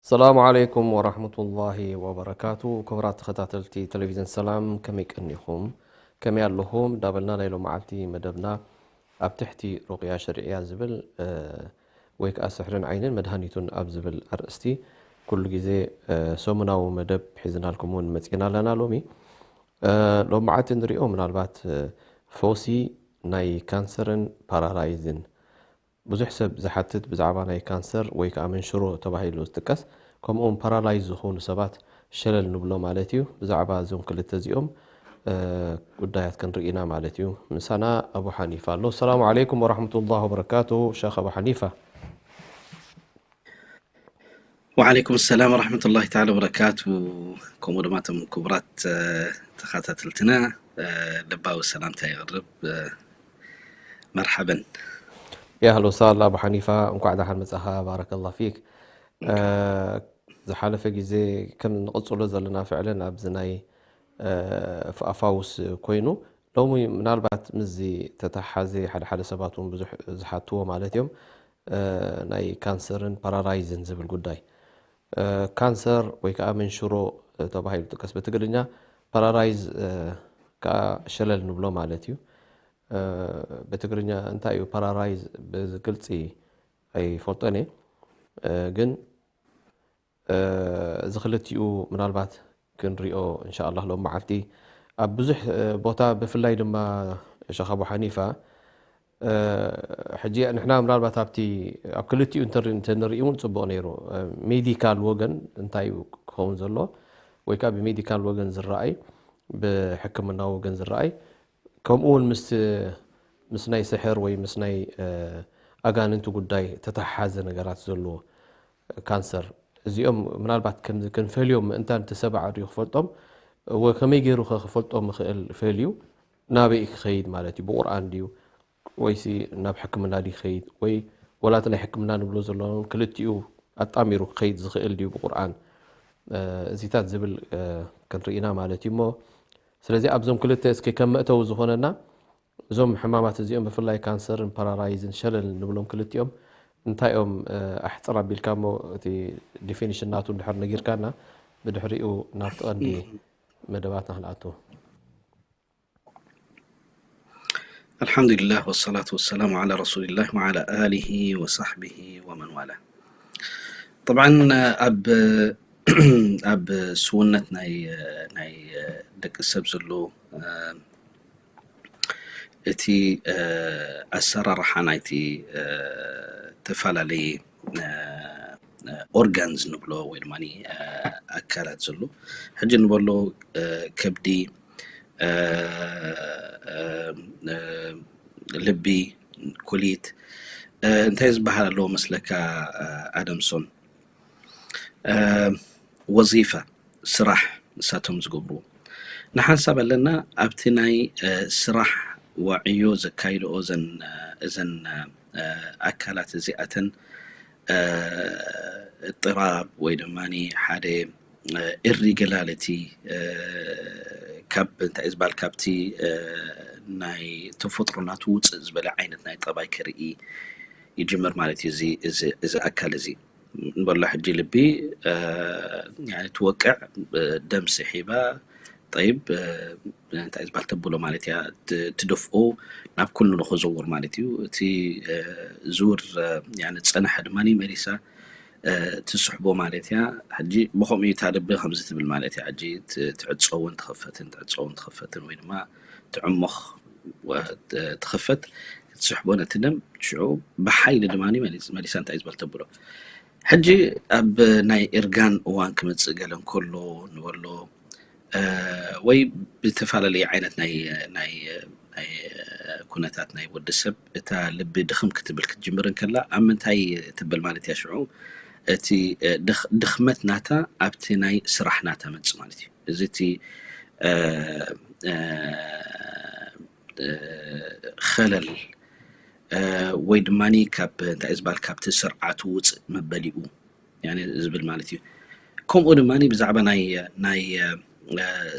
ሰላሙ ዓለይኩም ወራህመቱላሂ ወበረካቱ። ክቡራት ተኸታተልቲ ቴሌቪዝን ሰላም፣ ከመይ ቀኒኹም? ከመይ ኣለኹም? እንዳበልና ናይ ሎመዓልቲ መደብና ኣብ ትሕቲ ሩቕያ ሸርዕያ ዝብል፣ እ፣ ወይ ከዓ ስሕርን ዓይንን መድሃኒቱን ኣብ ዝብል ኣርእስቲ ኩሉ ግዜ፣ እ፣ ሰሙናዊ መደብ ሒዝናልኩም እውን መፂና ኣለና። ሎሚ፣ እ፣ ሎመዓልቲ ንሪኦ ምናልባት፣ እ፣ ፈውሲ ናይ ካንሰርን ፓራላይዝን ብዙሕ ሰብ ዝሓትት ብዛዕባ ናይ ካንሰር ወይ ከዓ መንሽሮ ተባሂሉ ዝጥቀስ፣ ከምኡውን ፓራላይዝ ዝኾኑ ሰባት ሸለል ንብሎ ማለት እዩ። ብዛዕባ እዞም ክልተ እዚኦም፣ እ፣ ጉዳያት ክንርኢ ኢና ማለት እዩ። ምሳና ኣቡ ሓኒፋ ኣሎ። ሰላሙ ዓለይኩም ወራህመቱላህ ወበረካቱ፣ ሸኽ ኣቡ ሓኒፋ። ወዓለይኩም ሰላም ወራህመቱላሂ ተዓላ ወበረካቱ። ከምኡ ድማ እቶም ክቡራት፣ እ፣ ተኸታተልትና፣ እ፣ ልባዊ ሰላምታ የቕርብ። እ፣ መርሓበን። ያ፣ ኣህሎ ሳላ ኣቡ ሓኒፋ፣ እንኳዕ ደሓን መጻኻ። ባረከላ ፊክ። እ፣ ዝሓለፈ ግዜ ከም ንቕጽሎ ዘለና ፍዕለን ኣብዚ ናይ፣ እ፣ ፍ-፣ ኣፋውስ ኮይኑ፣ ሎሚ ምናልባት ምስዚ ተተሓሓዘ ሓደ ሓደ ሰባት እውን ብዙሕ ዝሓትዎ ማለት እዮም፣ እ፣ ናይ ካንሰርን ፓራላይዝን ዝብል ጉዳይ። እ፣ ካንሰር ወይ ከዓ መንሽሮ፣ እ፣ ተባሂሉ ይጥቀስ ብትግርኛ፣ ፓራላይዝ፣ እ፣ ከዓ ሸለል ንብሎ ማለት እዩ። እ፣ ብትግርኛ እንታይ እዩ ፓራላይዝ ብግልፂ ኣይፈልጦን እየ። እ፣ ግን፣ እ፣ እዚ ክልቲኡ ምናልባት ክንሪኦ እንሻኣላህ ሎም መዓልቲ ኣብ ብዙሕ፣ እ፣ ቦታ፣ ብፍላይ ድማ ሸኽ ኣቡ ሓኒፋ፣ እ፣ ሕጂ ንሕና ምናልባት ኣብቲ፣ ኣብ ክልቲኡ እንተ-፣ እንተንርኢ እውን ጽቡቕ ነይሩ። እ፣ ሜዲካል ወገን እንታይ እዩ ክኸውን ዘሎ፣ ወይ ከዓ ብሜዲካል ወገን ዝረኣይ፣ ብሕክምና ወገን ዝረኣይ፣ ከምኡ እውን ምስ፣ ምስ ናይ ስሕር ወይ ምስ ናይ፣ እ፣ ኣጋንንቲ ጉዳይ ተተሓሓዘ ነገራት ዘለዎ ካንሰር፣ እዚኦም ምናልባት ከም፣ ክንፈልዮም ምእንታን እቲ ሰብ ኣዕርዩ ክፈልጦም፣ ወ-፣ ከመይ ገይሩ ከ ክፈልጦም ይኽእል? ፈልዩ ናበይ ክኸይድ ማለት እዩ? ብቁርኣን ድዩ? ወይሲ ናብ ሕክምና ድዩ ክኸይድ? ወይ ወላ እቲ ናይ ሕክምና ንብሎ ዘሎ ክልቲኡ ኣጣሚሩ ክኸይድ ዝኽእል ድዩ ብቁርኣን? እ፣ እዚታት ዝብል፣ እ፣ ክንርኢና ማለት እዩ። እሞ ስለዚ ኣብዞም ክልተ እስኪ ከም መእተዊ ዝኾነና፣ እዞም ሕማማት እዚኦም ብፍላይ ካንሰርን ፓራላይዝን ሸለል ንብሎም ክልቲኦም እንታይ እዮም? እ፣ ኣሕፅር ኣቢልካ እሞ እቲ ዲፊኒሽን ናቱ እንድሕር ነጊርካና፣ ብድሕሪኡ ናብቲ ቀንዲ መደባትና ክንኣቱ። الحمد لله والصلاة والسلام على رسول الله وعلى آله وصحبه ومن والاه. طبعا ኣብ ኣብ ስውነት ናይ ናይ ደቂ ሰብ ዘሎ፣ እ፣ እቲ፣ እ፣ ኣሰራርሓ ናይቲ፣ እ፣ ተፈላለየ፣ እ፣ እ፣ ኦርጋንስ ንብሎ ወይ ድማ፣ እ፣ ኣካላት ዘሎ፣ ሕጂ ንበሎ፣ እ፣ ከብዲ፣ እ፣ እ፣ እ፣ ልቢ፣ ኩሊት፣ እ፣ እንታይ ዝበሃል ኣለዎ መስለካ፣ እ፣ ኣደምሶን? እ፣ ወዚፋ፣ ስራሕ ንሳቶም ዝገብርዎ። ንሓንሳብ ኣለና ኣብቲ ናይ፣ እ፣ ስራሕ ዋዕዮ ዘካይድኦ እዘን፣ እ፣ እዘን፣ እ፣ ኣካላት እዚኣተን፣ እ፣ እጥራብ ወይ ድማ ሓደ፣ እ፣ ኢሪጊላሪቲ፣ እ፣ ካብ እንታይ እዩ ዝበሃል፣ ካብቲ፣ እ፣ ናይ ተፈጥሮ ናቱ ውፅእ ዝበለ ዓይነት ናይ ጠባይ ክርኢ ይጅምር ማለት እዩ። እዚ፣ እዚ፣ እዚ ኣካል እዚ ንበሎ ሕጂ ልቢ፣ እ፣ ያኒ ትወቅዕ፣ እ፣ ደም ስሒባ፣ ጠይብ፣ እ፣ እንታይ ዝበሃል ተብሎ ማለት እያ፣ ት-፣ ትደፍኦ፣ ናብ ኩሉ ንኽዘውር ማለት እዩ። እቲ፣ እ፣ ዝውር፣ እ፣ ያኒ ዝጸንሐ ድማ መሊሳ፣ እ፣ ትስሕቦ ማለት እያ። ሕጂ ብኸምኡ እዩ እታ ልቢ ከምዚ ትብል ማለት እያ። ሕጂ ት-፣ ትዕጾ እውን ትኸፈትን፣ ትዕጾ እውን ትኸፈትን፣ ወይ ድማ ትዕሞኽ ወ-፣ ት-፣ ትኸፈት፣ ክትስሕቦ ነቲ ደም፣ ሽዑ ብሓይሊ ድማ መሊስ-፣ መሊሳ እንታይ ዝበሃል ተብሎ። ሕጂ ኣብ ናይ እርጋን እዋን ክመጽእ ገለ እንከሎ ንበሎ፣ እ፣ ወይ ብተፈላለየ ዓይነት ናይ፣ ናይ፣ ናይ ኩነታት ናይ ወዲ ሰብ እታ ልቢ ድኽም ክትብል ክትጅምር እንከላ፣ ኣብ ምንታይ ትብል ማለት እያ ሽዑ? እቲ ድኽመት ናታ ኣብቲ ናይ ስራሕ ናታ መጽእ ማለት እዩ። እዚ እቲ ኸለል ወይ ድማ ካብ እንታይ ዝበሃል ካብቲ ስርዓቱ ውፅእ መበሊኡ ዝብል ማለት እዩ። ከምኡ ድማ ብዛዕባ ናይ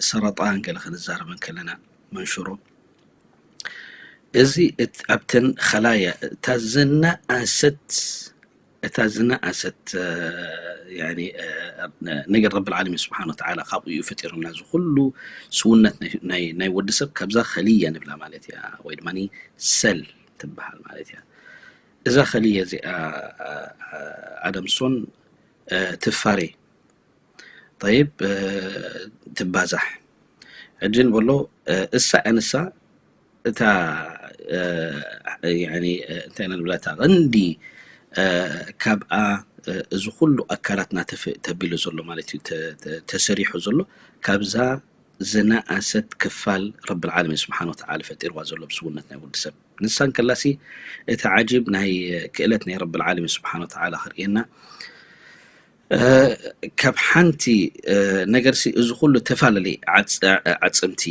ሰረጣን ገለ ክንዛረብ ከለና መንሽሮ እዚ ኣብተን ኸላያ እታ ዝነኣሰት እታ ዝነኣሰት ነገር ረብል ዓለሚን ስብሓን ወተዓላ ካብኡ እዩ ፈጢሩና። እዚ ኩሉ ስውነት ናይ ወዲ ሰብ ካብዛ ኸልያ ንብላ ማለት እያ፣ ወይ ድማ ሰል ትበሃል ማለት እያ። እዛ ኸልያ እዚኣ ኣደምሶን ትፋሬ ጠይብ ትባዛሕ። ሕጂ ንበሎ እሳ ኣንሳ እታ እንታይ ኢና ንብላ እታ ቀንዲ ካብኣ እዚ ኩሉ ኣካላትና ተቢሉ ዘሎ ማለት እዩ ተሰሪሑ ዘሎ ካብዛ ዝነኣሰት ክፋል ረብል ዓለሚን ስብሓን ወተዓላ ፈጢርዋ ዘሎ ብስውነት ናይ ወዲ ሰብ ንሳ እንከላሲ እቲ ዓጂብ ናይ ክእለት ናይ ረብል ዓለሚን ስብሓን ወተዓላ ክርእየና ካብ ሓንቲ ነገርሲ እዚ ኩሉ ተፈላለየ ዓፅምቲ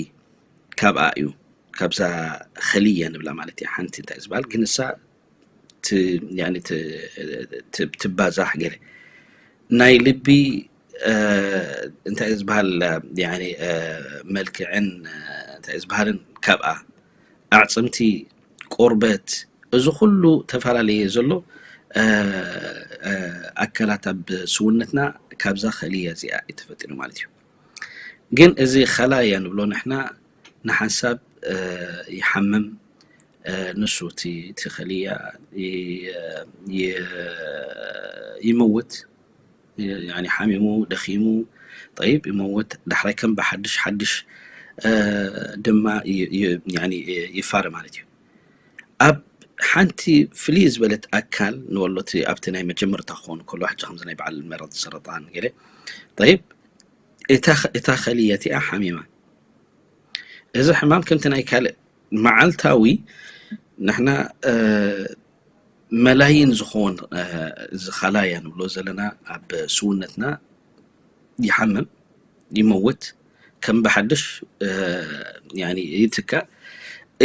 ካብኣ እዩ ካብዛ ኸልየ ንብላ ማለት እያ ሓንቲ እንታይ ዝበሃል ግን እሳ ትባዛሕ ገለ ናይ ልቢ እንታይ ዝበሃል መልክዕን እንታይ ዝበሃልን ካብኣ ኣዕፅምቲ ቆርበት እዚ ኩሉ ተፈላለየ ዘሎ ኣካላት ኣብ ስውነትና ካብዛ ኸልየ እዚኣ እዩ ተፈጢሩ ማለት እዩ። ግን እዚ ኸላያ ንብሎ ንሕና ንሓንሳብ ይሓምም ንሱ እቲ ኸልያ ይመውት ሓሚሙ ደኺሙ ጠይብ ይመውት ዳሕራይ ከም ብሓድሽ ሓድሽ ድማ ይፋረ ማለት እዩ። ኣብ ሓንቲ ፍልይ ዝበለት ኣካል ንበሎ እቲ ኣብቲ ናይ መጀመርታ ክኸውን ከሎ ሕጂ ከምዚ ናይ በዓል መረፅ ሰረጣን ገለ ጠይብ እታ ኸልየ እቲኣ ሓሚማ እዚ ሕማም ከምቲ ናይ ካልእ መዓልታዊ ንሕና መላይን ዝኸውን እዚ ኸላያ ንብሎ ዘለና ኣብ ስውነትና ይሓምም ይመውት ከም ብሓድሽ ይትካእ።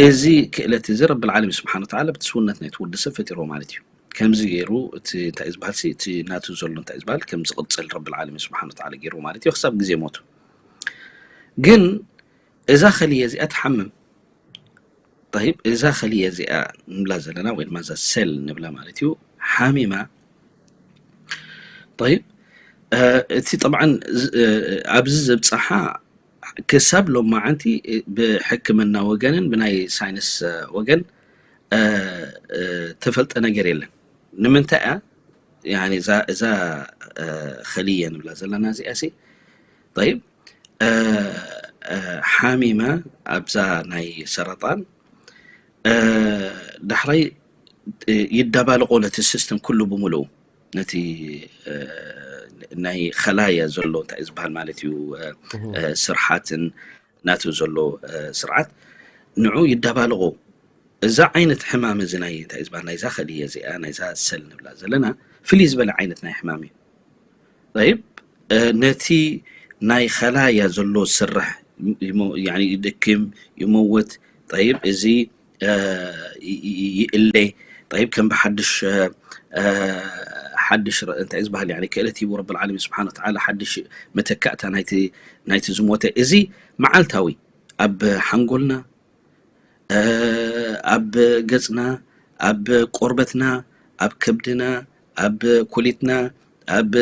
እዚ ክእለት እዚ ረቢ ዓለሚን ስብሓን ወተዓላ ብቲ ስውነት ናይቲ ወዲ ሰብ ፈጢርዎ ማለት እዩ። ከምዚ ገይሩ እቲ እንታይ ዝበሃል እቲ ናቱ ዘሎ እንታይ ዝበሃል ከም ዝቕፅል ረቢ ዓለሚን ስብሓን ወተዓላ ገይርዎ ማለት እዩ ክሳብ ግዜ ሞቱ። ግን እዛ ኸልየ እዚኣ ትሓምም። ጠይብ እዛ ኸልየ እዚኣ ንብላ ዘለና ወይ ድማ እዛ ሰል ንብላ ማለት እዩ ሓሚማ። ጠይብ እቲ ጠብዓን ኣብዚ ዘብፀሓ ክሳብ ሎማዓንቲ ብሕክምና ወገንን ብናይ ሳይንስ ወገን ተፈልጠ ነገር የለን። ንምንታይ እያ እዛ ኸልየ ንብላ ዘለና እዚኣ ሲ ጠይብ ሓሚማ ኣብዛ ናይ ሰረጣን ዳሕራይ ይዳባልቆ ነቲ ሲስተም ኩሉ ብምልኡ ነቲ ናይ ኸላያ ዘሎ እንታይ ዝበሃል ማለት እዩ ስርሓትን ናቱ ዘሎ ስርዓት ንዑ ይዳባልቆ። እዛ ዓይነት ሕማም እዚ ናይ እንታይ ዝበሃል ናይዛ ኸልየ እዚኣ ናይዛ ሰል ንብላ ዘለና ፍልይ ዝበለ ዓይነት ናይ ሕማም እዩ። ጠይብ ነቲ ናይ ኸላያ ዘሎ ስርሕ ይድክም ይመውት። ጠይብ እዚ ይእለ። ጠይብ ከም ብሓድሽ ሓድሽ እንታይ ዝበሃል ክእለት ሂቡ ረብል ዓለሚን ስብሓን ወተዓላ ሓድሽ መተካእታ ናይቲ ዝሞተ እዚ መዓልታዊ ኣብ ሓንጎልና ኣብ ገጽና ኣብ ቆርበትና ኣብ ከብድና ኣብ ኩሊትና ኣብ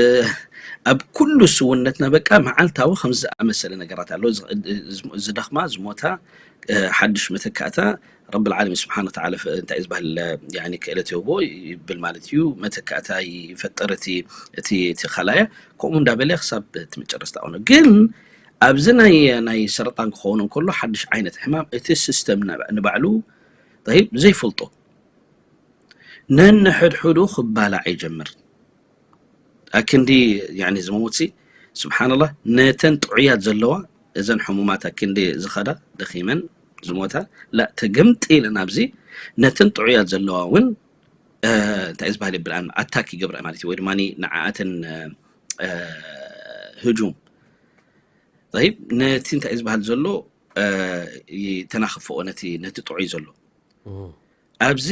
ኣብ ኩሉ ስውነትና በቃ መዓልታዊ ከምዚ ዝኣመሰለ ነገራት ኣሎ። ዝደኽማ ዝሞታ ሓድሽ መተካእታ ረብል ዓለሚን ስብሓን ወተዓላ እንታይ ዝበሃል ክእለት ይህቦ ይብል ማለት እዩ። መተካእታ ይፈጥር እቲ ኸላያ ከምኡ እንዳበለ ክሳብ እቲ መጨረስታ ኾነ ግን ኣብዚ ናይ ናይ ሰረጣን ክኸውን እንከሎ ሓድሽ ዓይነት ሕማም እቲ ሲስተም ንባዕሉ ዘይፈልጦ ነንሕድሕዱ ክባላዕ ይጀምር። ኣክንዲ ዝመውት ስብሓንላህ ነተን ጥዑያት ዘለዋ እዘን ሕሙማት ኣክንዲ ዝኸዳ ደኺመን ዝሞታ ላ ተገምጢለን ኣብዚ ነተን ጥዑያት ዘለዋ እውን እንታይ ዝበሃል ይብልኣን ኣታክ ይገብራ ማለት እዩ ወይ ድማ ንዓኣተን ህጁም ይብ ነቲ እንታይ ዝበሃል ዘሎ ተናኽፍኦ ነቲ ጥዑይ ዘሎ ኣብዚ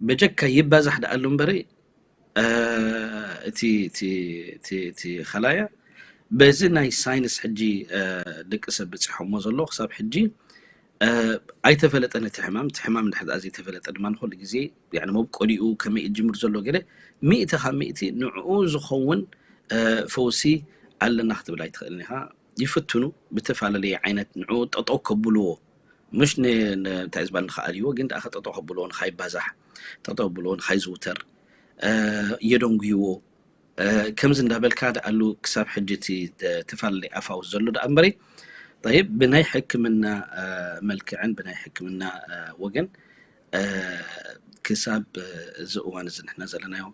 በጀካ ይባዛሕ ደኣሉ እምበረ እቲ ኸላያ በዚ ናይ ሳይንስ ሕጂ ደቂ ሰብ በፂሖሞ ዘሎ ክሳብ ሕጂ ኣይተፈለጠን እቲ ሕማም እቲ ሕማም እንድሕር ዘይተፈለጠ ድማ ንኩሉ ግዜ መብቆሊኡ ከመይ ይጅምር ዘሎ ገለ ሚእቲ ካብ ሚእቲ ንዕኡ ዝኸውን ፈውሲ ኣለና ክትብል ኣይትኽእልን ኢኻ ይፍትኑ ብተፈላለየ ዓይነት ንዕኡ ጠጠው ከብልዎ ምሽ እንታይ ዝበሃል ንክኣልዎ ግን ደኣ ጠጠው ከብልዎ ንካይባዛሕ ጠጠው ብልዎ ንካይዝውተር የደንጉይዎ ከምዚ እንዳበልካ ደኣሉ ክሳብ ሕጂ እቲ ተፈላለየ ኣፋውስ ዘሎ ደኣ እምበረይ ይብ ብናይ ሕክምና መልክዕን ብናይ ሕክምና ወገን ክሳብ እዚ እዋን እዚ ንሕና ዘለናዮ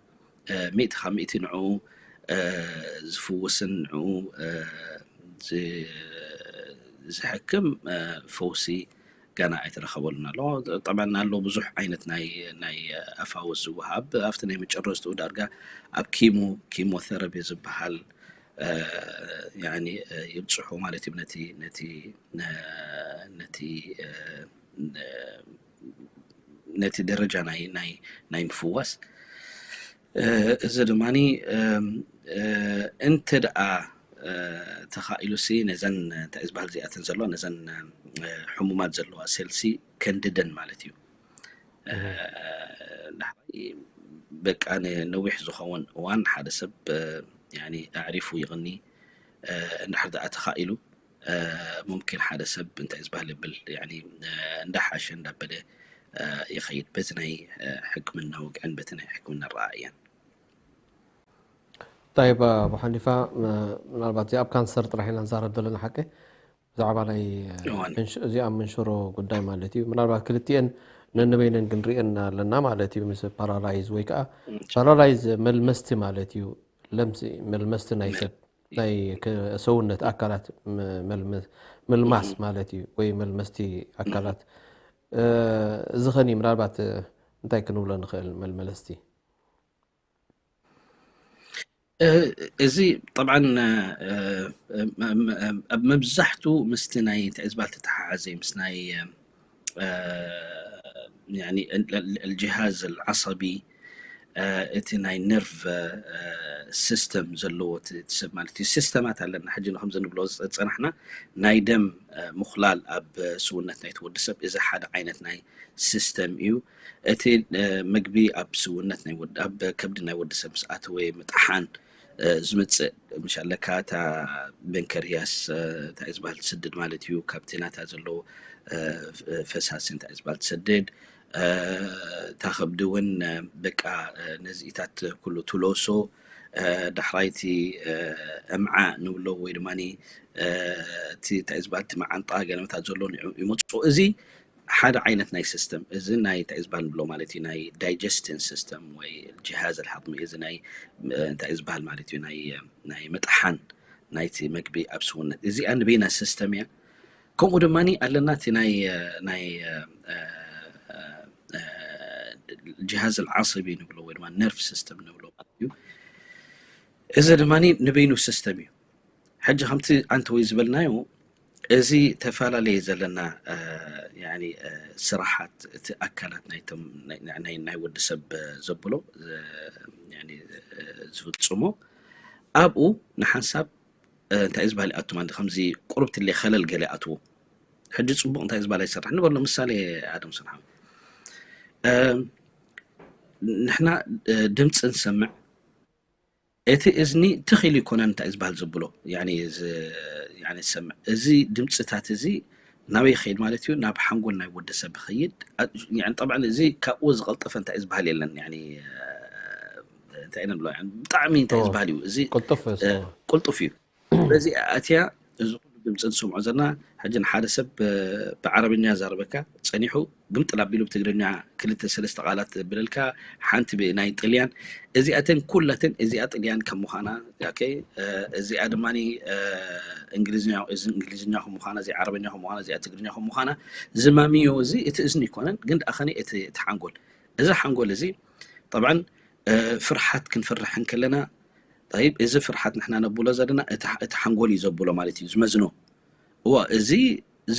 ሚእቲ ካብ ሚእቲ ንዕኡ ዝፍውስን ንዕኡ ዝሕክም ፈውሲ ጋና ኣይተረኸበሉን ኣሎ። ጠብዐና ኣሎ ብዙሕ ዓይነት ናይ ናይ ኣፋውስ ዝወሃብ ኣብቲ ናይ መጨረስቱ ዳርጋ ኣብ ኪሞ ኪሞቴራፒ ዝበሃል ያኒ ይብፅሑ ማለት እዩ ነቲ ነቲ ነቲ ነቲ ደረጃ ናይ ናይ ናይ ምፍዋስ እዚ ድማ እንተ ደኣ ተኻኢሉ ሲ ነዘን እንታይ ዝበሃል እዚኣተን ዘለዋ ነዘን ሕሙማት ዘለዋ ሴልሲ ከንድደን ማለት እዩ በቃ ንነዊሕ ዝኸውን እዋን ሓደ ሰብ ኣዕሪፉ ይቕኒ እንድሕር ደኣ ተኻኢሉ ሙምኪን ሓደ ሰብ እንታይ ዝበሃል የብል እንዳሓሸ እንዳበለ ይኸይድ በቲ ናይ ሕክምና ወግዕን በቲ ናይ ሕክምና ረኣእያን طيب أبو حنيفة ምናልባት እዚኣ ኣብ ካንሰር ጥራሕ ኢና ንዛረብ ዘለና ሓቂ ብዛዕባ ናይ እዚኣ መንሽሮ ጉዳይ ማለት እዩ ምናልባት ክልቲኤን ነንበይነን ክንሪኤን ኣለና ማለት እዩ ምስ ፓራላይዝ ወይ ከዓ ፓራላይዝ መልመስቲ ማለት እዩ ለምሲ መልመስቲ ናይ ሰብ ናይ ሰውነት ኣካላት ምልማስ ማለት እዩ ወይ መልመስቲ ኣካላት እዚ ኸኒ ምናልባት እንታይ ክንብሎ ንኽእል መልመለስቲ እዚ ጠብዓ ኣብ መብዛሕቱ ምስቲ ናይ ትዕዝባል ተተሓሓዘ ምስ ናይ الجهاز العصبي እቲ ናይ ነርቭ ሲስተም ዘለዎ ሰብ ማለት እዩ ሲስተማት ኣለና ሕጂ ከምዚ ንብሎ ዝፀናሕና ናይ ደም ምኩላል ኣብ ስውነት ናይቲ ወዲ ሰብ እዚ ሓደ ዓይነት ናይ ሲስተም እዩ እቲ ምግቢ ኣብ ስውነት ኣብ ከብዲ ናይ ወዲ ሰብ ምስ ኣተወ ምጥሓን ዝምፅእ ምሻለካ እታ በንከርያስ እንታይ ዝበሃል ትስድድ ማለት እዩ ካብቲ ናታ ዘሎ ፈሳሲ እንታይ ዝበሃል ትሰድድ እታ ከብዲ እውን በቃ ነዚኢታት ኩሉ ትለሶ ዳሕራይቲ እምዓ ንብሎ ወይ ድማ እቲ እንታይ ዝበሃል እቲ መዓንጣ ገለመታት ዘሎ ይመፅኡ እዚ ሓደ ዓይነት ናይ ሲስተም እዚ ናይ እንታይ ዝበሃል ንብሎ ማለት እዩ ናይ digestion system ወይ جهاز الهضمي እዚ ናይ እንታይ ዝበሃል ማለት እዩ ናይ ናይ ምጥሓን ናይቲ መግቢ ኣብ ስውነት እዚኣ ንበይና ሲስተም እያ ከምኡ ድማ ኣለና እቲ ናይ ናይ جهاز العصبي ንብሎ ወይ ድማ nerve system ንብሎ ማለት እዩ እዚ ድማ ንበይኑ ሲስተም እዩ ሕጂ ከምቲ ኣንተ ወይ ዝበልናዮ እዚ ተፈላለየ ዘለና ስራሓት እቲ ኣካላት ናይቶም ናይ ወዲ ሰብ ዘብሎ ዝፍፅሞ ኣብኡ ንሓንሳብ እንታይ ዝበሃል ይኣቱ ማለት ከምዚ ቁሩብ ትለ ከለል ገለ ይኣትዎ ሕጂ ፅቡቅ እንታይ ዝበሃል ይሰርሕ ንበሎ ምሳሌ ኣደም ስንሓ ንሕና ድምፂ ንሰምዕ እቲ እዝኒ ትኽ ኢሉ ይኮነን እንታይ ዝበሃል ዘብሎ ዝሰምዕ እዚ ድምፅታት እዚ ናበይ ይኸይድ ማለት እዩ ናብ ሓንጎል ናይ ወዲ ሰብ ይኸይድ ጠብዓ እዚ ካብኡ ዝቐልጠፈ እንታይ ዝበሃል የለን እንታይ ንብሎ ብጣዕሚ እንታይ ዝበሃል እዩ እዚ ቅልጡፍ እዩ በዚ ኣትያ እዚ ኩሉ ድምፂ ንሰምዖ ዘለና ሕጂ ንሓደ ሰብ ብዓረብኛ ዛረበካ ፀኒሑ ግምጥል ኣቢሉ ብትግርኛ ክልተ ሰለስተ ቃላት ብለልካ ሓንቲ ናይ ጥልያን እዚኣተን ኩላተን እዚኣ ጥልያን ከም ምዃና እዚኣ ድማ እንግሊዝኛ እዚ እንግሊዝኛ ከም ምዃና እዚ ዓረብኛ ከም ምዃና እዚኣ ትግርኛ ከም ምዃና ዝማምዮ እዚ እቲ እዝኒ ይኮነን ግን ደኣ ከነ እቲ ሓንጎል እዚ ሓንጎል እዚ ጠብዓን ፍርሓት ክንፍርሕ እንከለና፣ ጠይብ፣ እዚ ፍርሓት ንሕና ነብሎ ዘለና እቲ ሓንጎል እዩ ዘብሎ ማለት እዩ፣ ዝመዝኖ። እዋ፣ እዚ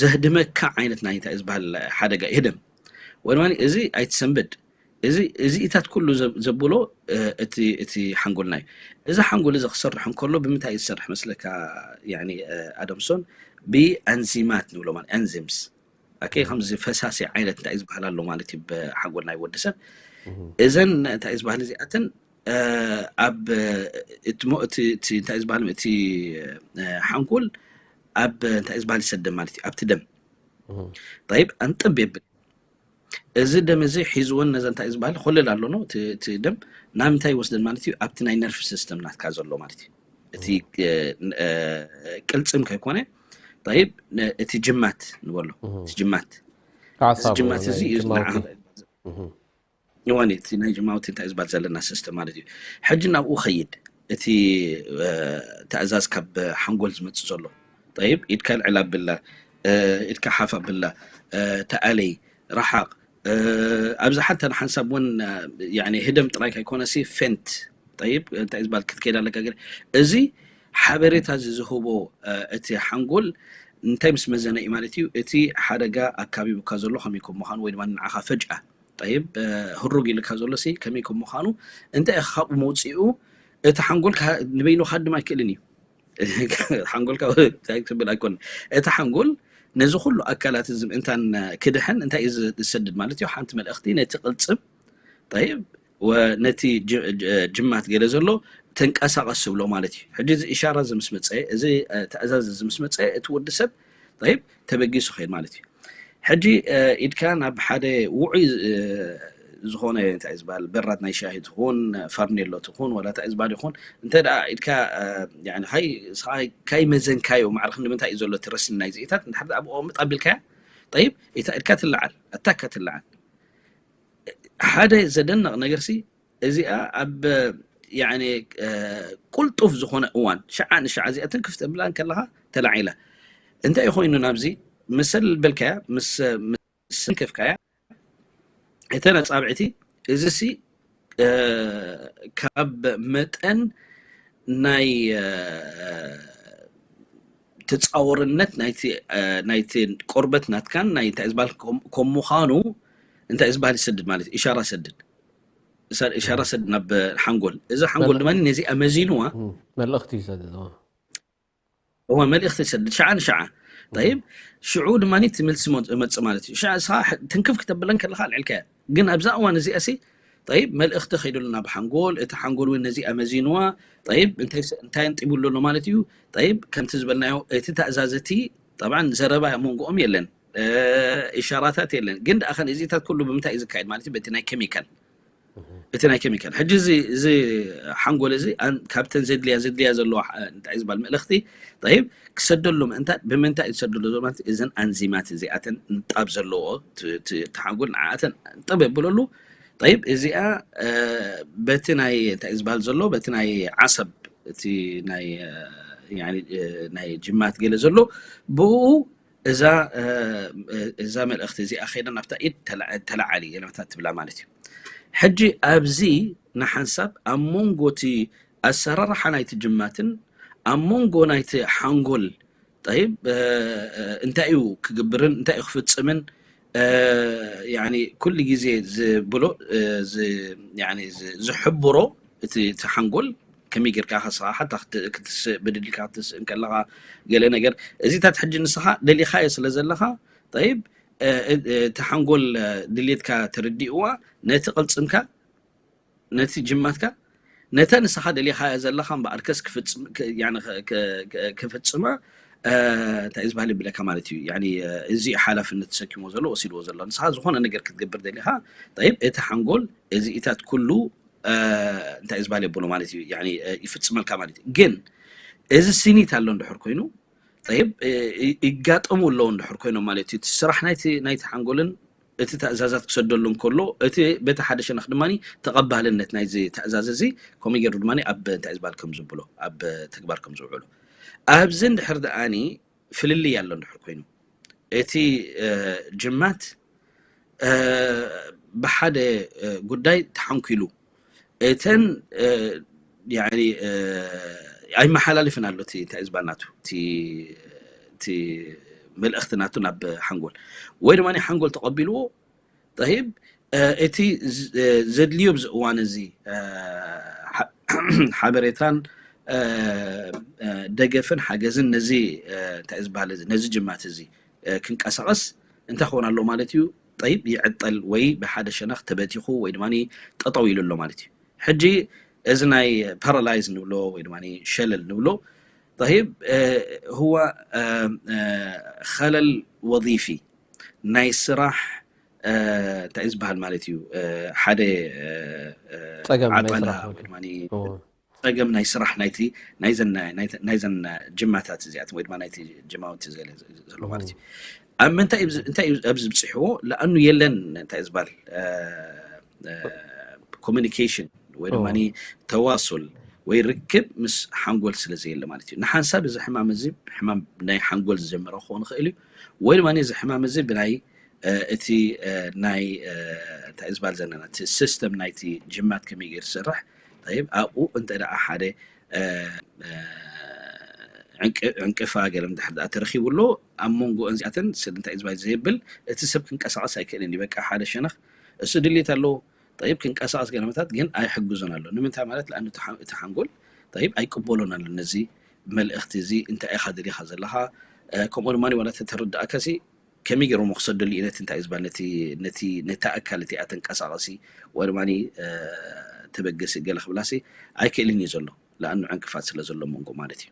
ዘህድመካ ዓይነት ናይ እንታይ ዝበሃል ሓደጋ እዩ፣ ህደም። ወይ ድማ እዚ ኣይትሰንብድ፣ እዚ እዚኢታት ኩሉ ዘብሎ እቲ ሓንጎልና እዩ። እዚ ሓንጎል እዚ ክሰርሕ እንከሎ ብምንታይ እዩ ዝሰርሕ መስለካ? ኣደምሶን ብኣንዚማት ንብሎ ማለት፣ ኤንዚምስ፣ ከምዚ ፈሳሲ ዓይነት እንታይ ዝበሃል ኣሎ ማለት እዩ ብሓንጎል ናይ ወዲ ሰብ። እዘን እንታይ ዝበሃል እዚኣተን ኣብ እንታይ ዝበሃል እቲ ሓንጎል ኣብ እንታይ ዝበሃል ይሰደም ማለት እዩ፣ ኣብቲ ደም። ጠይብ፣ ኣንጥብ የብል። እዚ ደም እዚ ሒዝወን ነዘ እንታይ ዝበሃል ኮልል ኣሎ ነው እቲ ደም ናብ ምንታይ ይወስደን ማለት እዩ? ኣብቲ ናይ ነርፍ ሲስተም ናትካ ዘሎ ማለት እዩ። እቲ ቅልፅም ከይኮነ፣ ጠይብ፣ እቲ ጅማት ንበሎ፣ እቲ ጅማት፣ እዚ ጅማት እዚ እዩ። እዋን እቲ ናይ ጅማውቲ እንታይ ዝበሃል ዘለና ሲስተም ማለት እዩ። ሕጂ ናብኡ ኸይድ፣ እቲ ትእዛዝ ካብ ሓንጎል ዝመፅእ ዘሎ፣ ጠይብ፣ ኢድካ ልዕል ኣብላ፣ ኢድካ ሓፍ ኣብላ፣ ተኣለይ፣ ረሓቕ፣ ኣብዚ ሓንታ ንሓንሳብ እውን ህደም ጥራይ ከይኮነሲ ፌንት፣ ጠይብ፣ እንታይ ዝበሃል ክትከይድ ኣለካ። ግን እዚ ሓበሬታ እዚ ዝህቦ እቲ ሓንጎል እንታይ ምስ መዘነ እዩ ማለት እዩ? እቲ ሓደጋ ኣካቢቡካ ዘሎ ከመይ ከም ምዃኑ ወይ ድማ ንዓኻ ፈጅኣ፣ ጠይብ፣ ህሩግ ኢልካ ዘሎ ሲ ከመይ ከም ምዃኑ እንታይ ኢኻ ካብኡ መውፅኡ? እቲ ሓንጎል ንበይኑ ክሃድም ኣይክእልን እዩ። ሓንጎልካ እንታይ ክብል ኣይኮን። እቲ ሓንጎል ነዚ ኩሉ ኣካላት እዚ ምእንታን ክድሕን እንታይ እዩ ዝሰድድ ማለት እዩ? ሓንቲ መልእኽቲ ነቲ ቅልፅም፣ ጠይብ፣ ነቲ ጅማት ገለ ዘሎ ተንቀሳቐስ ዝብሎ ማለት እዩ። ሕጂ እዚ ኢሻራ እዚ ምስ መፀ፣ እዚ ትእዛዝ እዚ ምስ መፀ፣ እቲ ወዲ ሰብ፣ ጠይብ፣ ተበጊሱ ኸይድ ማለት እዩ። ሕጂ ኢድካ ናብ ሓደ ውዑይ ዝኾነ እንታይ ዝበሃል በራድ ናይ ሻሂ ትኹን፣ ፈርኔሎ ትኹን፣ ዋላ እንታይ ዝበሃል ይኹን፣ እንተ ደኣ ኢድካ ካይ መዘንካዮ ማዕርክ ንምንታይ እዩ ዘሎ እቲ ረስኒ ናይ ዝኢታት እንድሕር ደኣ ብኡ ምጥ ኣቢልካያ፣ ጠይብ፣ እታ ኢድካ ትለዓል፣ ኣታካ ትለዓል። ሓደ ዘደንቕ ነገርሲ እዚኣ ኣብ ቁልጡፍ ዝኾነ እዋን ሽዓ ንሽዓ እዚኣ ትንክፍ ተብላ እንከለኻ ተላዒላ። እንታይ ኮይኑ ናብዚ ምሰል በልካያ፣ ምስ ምስ እንክፍካያ፣ እተን ኣጻብዕቲ፣ እዚሲ ካብ መጠን ናይ ተጻወርነት ናይቲ ቆርበት ናትካን ናይ እንታይ ዝበሃል ከም ምዃኑ እንታይ ዝበሃል ይሰድድ ማለት እዩ። ኢሻራ ሰድድ፣ ኢሻራ ሰድድ ናብ ሓንጎል። እዚ ሓንጎል ድማ ነዚኣ መዚንዋ መልእኽቲ ይሰድድ። እዋ፣ መልእኽቲ ይሰድድ ሽዓ ንሽዓ። ጠይብ፣ ሽዑ ድማ እቲ መልሲ መጽእ ማለት እዩ። ሽዓ ንስኻ ትንክፍ ክተብለን ከለኻ ኣልዕልካያ። ግን ኣብዛ እዋን እዚኣ ሲ፣ ጠይብ፣ መልእኽቲ ከይዱ ኣሎ ናብ ሓንጎል። እቲ ሓንጎል እውን ነዚኣ መዚንዋ። ጠይብ፣ እንታይ እንታይ ኣንጢቡ ኣሎ ማለት እዩ? ጠይብ፣ ከምቲ ዝበልናዮ እቲ ተእዛዝ እቲ ጠብዓን ዘረባ መንጎኦም የለን። ኢሻራታት የለን። ግን ደኣ ኸን እዚታት ኩሉ ብምንታይ እዩ ዝካየድ ማለት እዩ? በቲ ናይ ኬሚካል፣ እቲ ናይ ኬሚካል። ሕጂ እዚ እዚ ሓንጎል እዚ ካብተን ዘድልያ ዘድልያ ዘለዋ እንታይ ዝበሃል መልእኽቲ፣ ጠይብ፣ ክሰደሉ ምእንታን ብምንታይ እዩ ዝሰደሉ ዘሎ ማለት እዘን ኣንዚማት እዚኣተን ንጣብ ዘለዎ እቲ ሓንጎል ንዓኣተን ጠብ የብለሉ። ጠይብ፣ እዚኣ በቲ ናይ እንታይ ዝበሃል ዘሎ በቲ ናይ ዓሰብ እቲ ናይ ናይ ጅማት ገለ ዘሎ ብኡ እዛ እዛ መልእኽቲ እዚኣ ከይዳ ናብታ ኢድ ተላዓሊ ገለመታ ትብላ ማለት እዩ። ሕጂ ኣብዚ ንሓንሳብ ኣብ መንጎ እቲ ኣሰራርሓ ናይቲ ጅማትን ኣብ መንጎ ናይቲ ሓንጎል ጠይብ እንታይ እዩ ክግብርን እንታይ እዩ ክፍፅምን ኩሉ ግዜ ዝብሎ ዝሕብሮ እቲ ሓንጎል ከመይ ጌርካ ከስኻ ሓታ ክትስእ ብድልካ ክትስእ እንከለኻ ገለ ነገር እዚታት ሕጂ ንስኻ ደሊኻዮ ስለ ዘለኻ ጠይብ እቲ ሓንጎል ድሌትካ ተረዲእዋ ነቲ ቅልፅምካ ነቲ ጅማትካ ነተ ንስኻ ደሊኻዮ ዘለኻ እምበኣርከስ ክፍፅማ እንታይ ዝበሃል ይብለካ ማለት እዩ። እዚ ሓላፍነት ተሰኪሞ ዘሎ ወሲድዎ ዘሎ ንስኻ ዝኾነ ነገር ክትገብር ደሊኻ ጠይብ እቲ ሓንጎል እዚኢታት ኩሉ እንታይ ዝበሃል የብሎ ማለት እዩ ይፍፅመልካ ማለት እዩ። ግን እዚ ስኒት ኣሎ እንድሕር ኮይኑ ጠይብ ይጋጠሙ ኣለዉ እንድሕር ኮይኖም ማለት እዩ። እቲ ስራሕ ናይቲ ሓንጎልን እቲ ተእዛዛት ክሰደሉ እንከሎ እቲ በቲ ሓደ ሸነኽ ድማ ተቐባልነት ናይዚ ተእዛዝ እዚ ከምኡ ገይሩ ድማ ኣብ እንታይ ዝበሃል ከም ዝብሎ ኣብ ተግባር ከም ዝውዕሉ ኣብዚ እንድሕር ደኣኒ ፍልልይ ኣሎ እንድሕር ኮይኑ እቲ ጅማት ብሓደ ጉዳይ ተሓንኪሉ እተን ያኒ ኣይመሓላልፍን ኣሎ እቲ እንታይ ዝበሃል ናቱ እቲ እቲ መልእኽቲ ናቱ ናብ ሓንጎል ወይ ድማ ሓንጎል ተቐቢልዎ ጠሂብ እቲ ዘድልዮ ኣብዚ እዋን እዚ ሓበሬታን ደገፍን ሓገዝን ነዚ እንታይ ዝበሃል ነዚ ጅማት እዚ ክንቀሳቐስ እንታይ ክኾን ኣሎ ማለት እዩ። ጠይብ ይዕጠል ወይ ብሓደ ሸነኽ ተበቲኹ ወይ ድማ ጠጠው ኢሉ ኣሎ ማለት እዩ። ሕጂ እዚ ናይ ፓራላይዝ ንብሎ ወይ ድማ ሸለል ንብሎ ጠይብ ህዋ ኸለል ወظيفي ናይ ስራሕ እንታይ እዩ ዝበሃል ማለት እዩ ሓደ ፀገም ናይ ዓጠላ ስራሕ ወይ ድማ ጸገም ናይ ስራሕ ናይቲ ናይዘን ናይተ- ናይዘን ጅማታት እዚኣትን ወይ ድማ ናይቲ ጅማውቲ ዘለ ዘሎ ማለት እዩ ኣብ ምንታይ እዩ ኣብዚ- እንታይ እዩ ኣብዚ ብፅሕዎ ለኣኑ የለን እንታይ ዝበሃል ኮሚኒኬሽን ወይ ድማ ተዋሱል ወይ ርክብ ምስ ሓንጎል ስለ ዘየለ ማለት እዩ ንሓንሳብ እዚ ሕማም እዚ ሕማም ናይ ሓንጎል ዝጀመረ ክኸውን ይኽእል እዩ ወይ ድማ እዚ ሕማም እዚ ብናይ እቲ ናይ እንታይ ዝበሃል ዘለና እቲ ሲስተም ናይቲ ጅማት ከመይ ገይሩ ዝሰርሕ ይብ ኣብኡ እንተ ደኣ ሓደ ዕንቅፋ ገለ ምድሕር ደኣ ተረኺቡ ኣሎ ኣብ መንጎ እንዚኣተን ስለ እንታይ ዝበሃል ዘየብል እቲ ሰብ ክንቀሳቐስ ኣይክእልን እዩ በቃ ሓደ ሸነኽ እሱ ድሌት ኣለዎ ጠይብ ክንቀሳቐስ ገለመታት ግን ኣይሕግዞን ኣሎ ንምንታይ ማለት ለኣኑ እቲ ሓንጎል ጠይብ ኣይቅበሎን ኣሎ ነዚ መልእኽቲ እዚ እንታይ ኢኻ ደሊኻ ዘለኻ ከምኡ ድማ ዋላ ተተረዳእካ ሲ ከመይ ገይሮም ክሰደሉ እዩ ነቲ እንታይ ዝበሃል ነቲ ነቲ ነቲ ኣካል እቲ ኣተንቀሳቐሲ ወይ ድማ ተበገሲ ገለ ክብላሲ ኣይክእልን እዩ ዘሎ ለኣኑ ዕንቅፋት ስለ ዘሎ መንጎ ማለት እዩ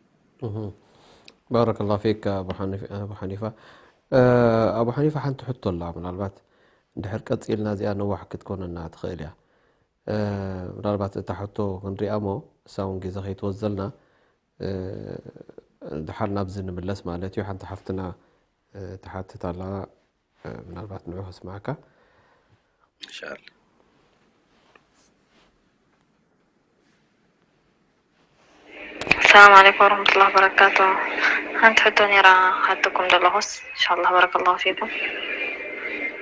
ባረከላ ፊክ ኣቡ ሓኒፋ ኣቡ ሓኒፋ ሓንቲ ሕቶ ኣላ ምናልባት እንድሕር ቀፂልና እዚኣ ነዋሕ ክትኮነና ትኽእል እያ ምናልባት እታ ሕቶ ክንሪኣ ሞ እሳ እውን ግዜ ከይትወዘልና ድሓር ናብዚ ንምለስ ማለት እዩ ሓንቲ ሓፍትና ትሓትት ኣላ ምናልባት ንዑ ከስማዕካ እንሻላ ሰላም ዓለይኩም ወረሕመቱላሂ ወበረካቱ። ሓንቲ ሕቶ ነይራ ክሓተኩም ዘለኹስ እንሻላህ ባረከላሁ ፊኩም።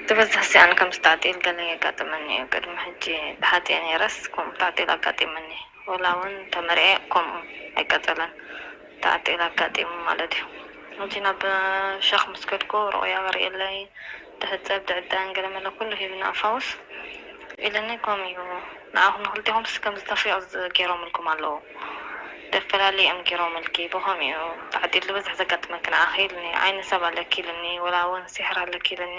ትበዝሕ ሲ ኣነ ከም ዝተዓጢል ገለ የጋጥመኒ እዩ። ቅድሚ ሕጂ ተሓጥየ ነይረስ ከምኡ ተዓጢል ኣጋጢመኒ። ወላ እውን ተመርዕየ ከምኡ ኣይቀጸለን። ተዓጢል ኣጋጢሙ ማለት እዩ። ሕጂ ናብ ሸኽ ምስ ከድኩ ሩቕያ ኣርእየለይ ድሕጸብ ድዕዳን ገለ መለ ኩሉ ሂብና ኣፋውስ ኢለኒ ከምኡ እዩ ንዓኹም ንክልቴኹምስ ከምዚ ተፍሪቕ ገይሮምልኩም ኣለዉ ደፈላለዩ እዮም ገይሮምልኪ ብኸምኡ እዩ ተዓጢሉ ብዙሕ ዘጋጥመኪ ንዓኺ ኢልኒ ዓይኒ ሰብ ኣለኪ ኢልኒ ወላ እውን ሲሕር ኣለኪ ኢልኒ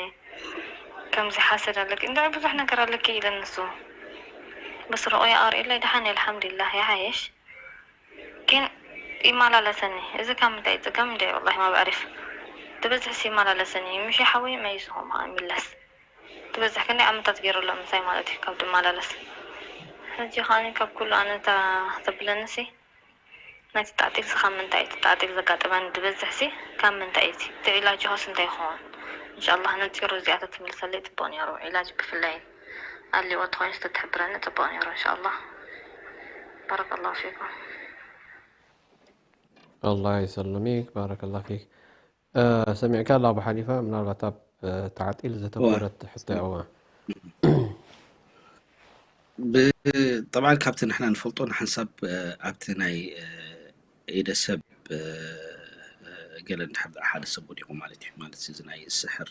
ከምዚ ሓሰድ ኣለኪ እንድዒ ብዙሕ ነገር ኣለኪ ኢለኒ ንሱ በስ ርኦዮ ኣርእየለይ ደሓን እየ ኣልሓምዱሊላህ ይሓይሽ ግን ይመላለሰኒ እዚ ካብ ምንታይ እዩ? ጽገም እንድዒ ወላሂ ማብ ዕሪፍ ትበዝሕስ ይመላለሰኒ እዩ። ምሽ ሓወይ መይስኹም ኸኣ ይምለስ። ትበዝሕ ክንደይ ዓመታት ገይሩ ኣሎ ምሳይ ማለት እዩ ካብ ድመላለስ። ሕጂ ኸኣ ካብ ኩሉ ኣነ እታ ተብለንሲ ናይቲ ጣዕጢልሲ ካብ ምንታይ እዩ እቲ ጣዕጢል ዘጋጥመኒ ዝበዝሕሲ ካብ ምንታይ እዩ እቲ እቲ ዒላጅ ኸስ እንታይ ይኸውን? እንሻላህ ነጺሩ እዚኣ ተትምልሰለይ ጽቡቕ ነይሩ ዒላጅ ክፍለይን ኣልዎ ተኾይኑስ ተትሕብረኒ ጽቡቕ ነይሩ እንሻላህ። ባረከላሁ ፊኩም። الله يسلمك بارك الله فيك ሰሚዕካ ኣላ ኣቡ ሓኒፋ ምናልባት ኣብ ተዓጢል ዘተኮረት ሕቶ እዋ طبعا ካብቲ ንሕና ንፈልጦ ንሓንሳብ ኣብቲ ናይ ኢደ ሰብ ገለ እንድሕር ሓደ ሰብ ወዲቑ ማለት እዩ ማለት እዚ ናይ ስሕር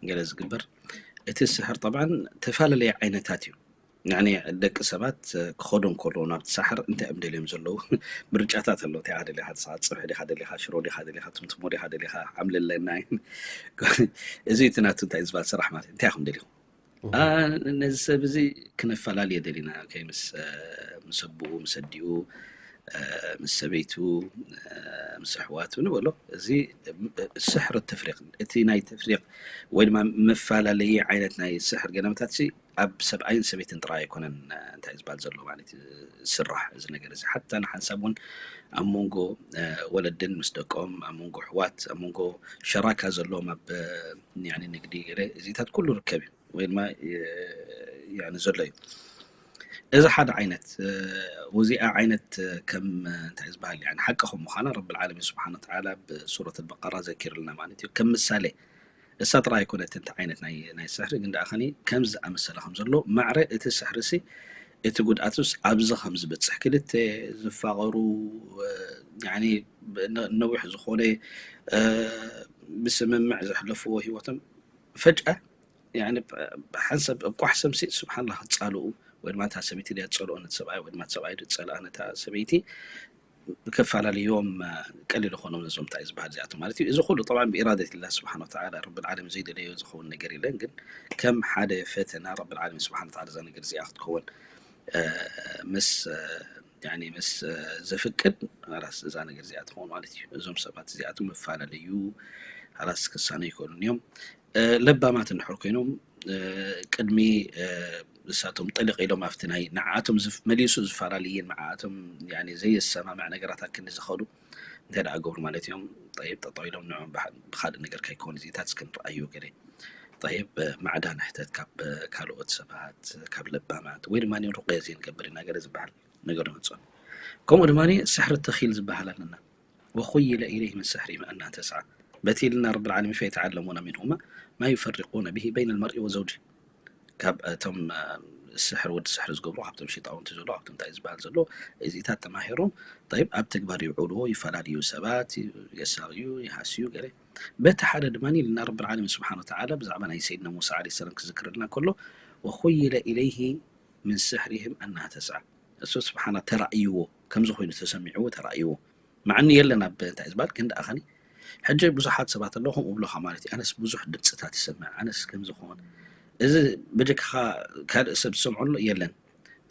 ገለ ዝግበር እቲ ስሕር طبعا ተፈላለየ ዓይነታት እዩ ንዕኒ ደቂ ሰባት ክኸዱ እንከለዉ ናብቲ ሳሕር እንታይ እዮም ደልዮም ዘለዉ ምርጫታት ኣሎ እንታይ ደሊኻ ትስኻ ፅብሒ ዲኻ ደሊኻ ሽሮ ዲኻ ደሊኻ ትምትሞ ዲኻ ደሊኻ ዓምልለና እዚ እቲ ናቱ እንታይ ዝበሃል ስራሕ ማለት እንታይ ኢኹም ደሊኹም ነዚ ሰብ እዚ ክነፈላልዮ ደሊና ከይምስ ምስ ኣቦኡ ምስ ኣዲኡ ምስ ሰበይቱ ምስ ኣሕዋቱ ንበሎ እዚ ስሕር ተፍሪቕ እቲ ናይ ተፍሪቕ ወይ ድማ መፈላለዪ ዓይነት ናይ ስሕር ገለመታት ሲ ኣብ ሰብኣይን ሰበይትን ጥራይ ኣይኮነን እንታይ ዝበሃል ዘሎ ማለት እዩ ዝስራሕ እዚ ነገር እዚ ሓታ ንሓንሳብ እውን ኣብ መንጎ ወለድን ምስ ደቆም ኣብ መንጎ ኣሕዋት ኣብ መንጎ ሸራካ ዘለዎም ኣብ ንግዲ ገለ እዚታት ኩሉ ርከብ እዩ ወይ ድማ ዘሎ እዩ እዚ ሓደ ዓይነት ውዚኣ ዓይነት ከም እንታይ ዝበሃል ሓቂ ከም ምዃና ረቢ ዓለሚን ስብሓን ወተዓላ ብሱረት ኣልበቀራ ዘኪሩልና ማለት እዩ ከም ምሳሌ እሳ ጥራይ ኣይኮነትን እቲ ዓይነት ናይ ናይ ስሕሪ ግን ደኣ ከኒ ከምዚ ዝኣመሰለ ከም ዘሎ ማዕረ እቲ ስሕሪ ሲ እቲ ጉድኣትስ ኣብዚ ከም ዝበፅሕ፣ ክልተ ዝፋቐሩ፣ እ፣ ያኒ፣ ነ-፣ ነዊሕ ዝኾነ፣ እ፣ ብስምምዕ ዘሕለፍዎ ህይወቶም ፈጅኣ፣ ያኒ፣ ብ-፣ ብሓንሳብ ኣብ ቋሕ ሰምሲ፣ ስብሓንላህ፣ ክጻልኡ፣ ወይ ድማ እታ ሰበይቲ ድያ ትጸልኦ ነቲ ሰብኣይ፣ ወይ ድማ እቲ ሰብኣይ ድዩ ዝጸልኣ ነታ ሰበይቲ፣ ክፈላለዮም፣ እ፣ ቀሊል ይኾኖም ነዞም እንታይ ዝበሃል እዚኣቶም ማለት እዩ። እዚ ኩሉ ጠብዓን ብኢራደት ኢላህ ስብሓን ወተዓላ፣ ረብል ዓለሚን ዘይደለዮ ዝኸውን ነገር የለን። ግን ከም ሓደ ፈተና ረብል ዓለሚን ስብሓን ወተዓላ እዛ ነገር እዚኣ ክትከውን፣ እ፣ ምስ፣ እ፣ ያኒ ምስ፣ እ፣ ዘፍቅድ፣ ኸላስ እዛ ነገር እዚኣ ትኸውን ማለት እዩ። እዞም ሰባት እዚኣቶም መፈላለዩ፣ ኸላስ ክሳነ ይኽእሉን እዮም። እ፣ ለባማት እንድሕር ኮይኖም፣ እ፣ ቅድሚ፣ እ፣ ንሳቶም ጥልቕ ኢሎም ኣብቲ ናይ ንዓኣቶም ዝፍ-፣ መሊሱ ዝፈላለይን ንዓኣቶም፣ ያኒ፣ ዘየሰማምዕ ነገራት ኣክንዲ ዝኸዱ እንታይ ደኣ ገብሩ ማለት እዮም? ጠይብ፣ ጠጠው ኢሎም ንዕኦም ብሓ-፣ ብኻልእ ነገር ከይኮን እዚታት እስኪ ንረኣዮ ገለ። ጠይብ፣ እ፣ ማዕዳ ንሕተት ካብ፣ እ፣ ካልኦት ሰባት፣ ካብ ለባማት፣ ወይ ድማ ሩቅያ ዘይንገብር ኢና ገለ ዝበሃል ነገር ይመጽኦም። ከምኡ ድማ ስሕሪ ተኺል ዝበሃል ኣለና። وخيل إليه من سحرهم أنها تسعى። በቲ ኢልና ረብል ዓለሚን فيتعلمون منهما ما يفرقون به بين المرء وزوجه። ካብ እቶም፣ እ፣ ስሕር ወዲ ስሕር ዝገብሩ፣ ካብቶም ሸይጣውንቲ ዘሎ፣ ካብቶም እንታይ ዝበሃል ዘሎ፣ እዚታት ተማሂሮም፣ ጠይብ፣ ኣብ ተግባር ይውዕልዎ፣ ይፈላለዩ ሰባት፣ የሳቕዩ፣ ይሃስዩ፣ ገለ። በቲ ሓደ ድማ ኢልና ረብል ዓለሚን ስብሓን ወተዓላ ብዛዕባ ናይ ሰይድና ሙሳ ዓለይሂ ሰላም ክዝክረልና ከሎ፣ وخيل إليه من سحرهم أنها تسعى። እሱ ስብሓና ተራእይዎ፣ ከምዚ ኮይኑ ተሰሚዕዎ፣ ተራእይዎ። ማዕኒ የለን ኣብ እንታይ ዝበሃል፣ ግን ደኣ ኸኒ ሕጂ ብዙሓት ሰባት ኣለዉ ከምኡ ብሎኻ ማለት እዩ። ኣነስ ብዙሕ ድምፅታት ይሰምዕ፣ ኣነስ ከምዚ ኸውን። እዚ በጀካኻ ካልእ ሰብ ዝሰምዖ ኣሎ የለን።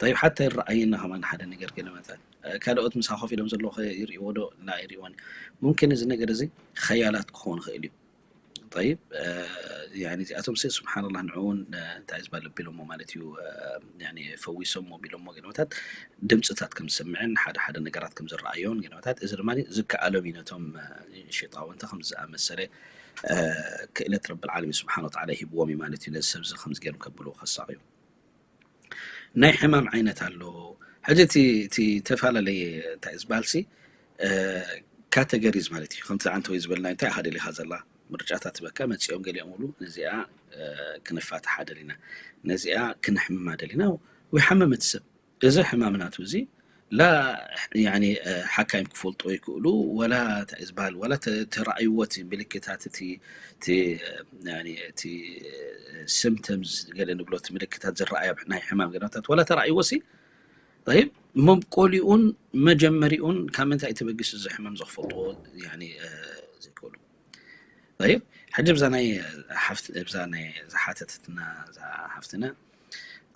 ጠይብ፣ ሓታ ይረኣየና ከማን ሓደ ነገር ገለ መታን። እ፣ ካልኦት ምሳኻ ኮፍ ኢሎም ዘለዉ ኸ ይርእይዎ ዶ? ላ፣ ኣይርእይዎን። ሙምኪን እዚ ነገር እዚ ኸያላት ክኸውን ይኽእል እዩ። ጠይብ፣ እ፣ ያኒ እዚኣቶም ሲ ስብሓንላህ ንዕኡ እውን፣ እ፣ እንታይ ዝበሃል ኣቢሎሞ ማለት እዩ፣ እ፣ ያኒ ፈዊሶሞ ኣቢሎሞ ገለመታት ድምፅታት ከም ዝሰምዕን ሓደ ሓደ ነገራት ከም ዝረኣዮን ገለመታት፣ እዚ ድማ ዝከኣሎም እዩ ነቶም፣ እ፣ ሸይጣውንቲ ከም ዝኣመሰለ፣ እ፣ ክእለት ረብል ዓለሚን ስብሓን ወተዓላ ይህብዎም እዩ ማለት እዩ። ነዚ ሰብዚ ከምዚ ገይሮም ከብልዎ ከሳቕዩ። ናይ ሕማም ዓይነት ኣሎ። ሕጂ እቲ፣ እቲ ተፈላለየ እንታይ ዝበሃል ሲ፣ እ፣ ካተገሪዝ ማለት እዩ። ከምቲ ኣንተ ወይ ዝበልና እንታይ ኢኻ ደሊኻ ዘላ? ምርጫታት በቃ መጺኦም ገሊኦም ይብሉ፣ ነዚኣ፣ እ፣ ክነፋትሓ ደሊና፣ ነዚኣ ክነሕምማ ደሊና፣ ወይ ሓመመ እቲ ሰብ። እዚ ሕማም ናቱ እዚ ላ፣ ያኒ፣ እ፣ ሓካይም ክፈልጦ ይክእሉ፣ ወላ እንታይ ዝበሃል፣ ወላ ተ-፣ ተራእይዎ እቲ ምልክታት፣ እቲ፣ እቲ፣ ያኒ፣ እቲ፣ እ፣ ሲምፕተምስ ገለ ንብሎ፣ እቲ ምልክታት ዝረኣያ ናይ ሕማም ገለታት ወላ ተራእይዎ ሲ፣ ጠይብ፣ መብቆሊኡን መጀመሪኡን ካብ ምንታይ ተበጊሱ እዚ ሕማም ዝኽፈልጥዎ፣ ያኒ፣ እ፣ ዘይክእሉ። ጠይብ፣ ሕጂ ብዛ ናይ ሓፍት-፣ ብዛ ናይ ዝሓተተትና እዛ ሓፍትና፣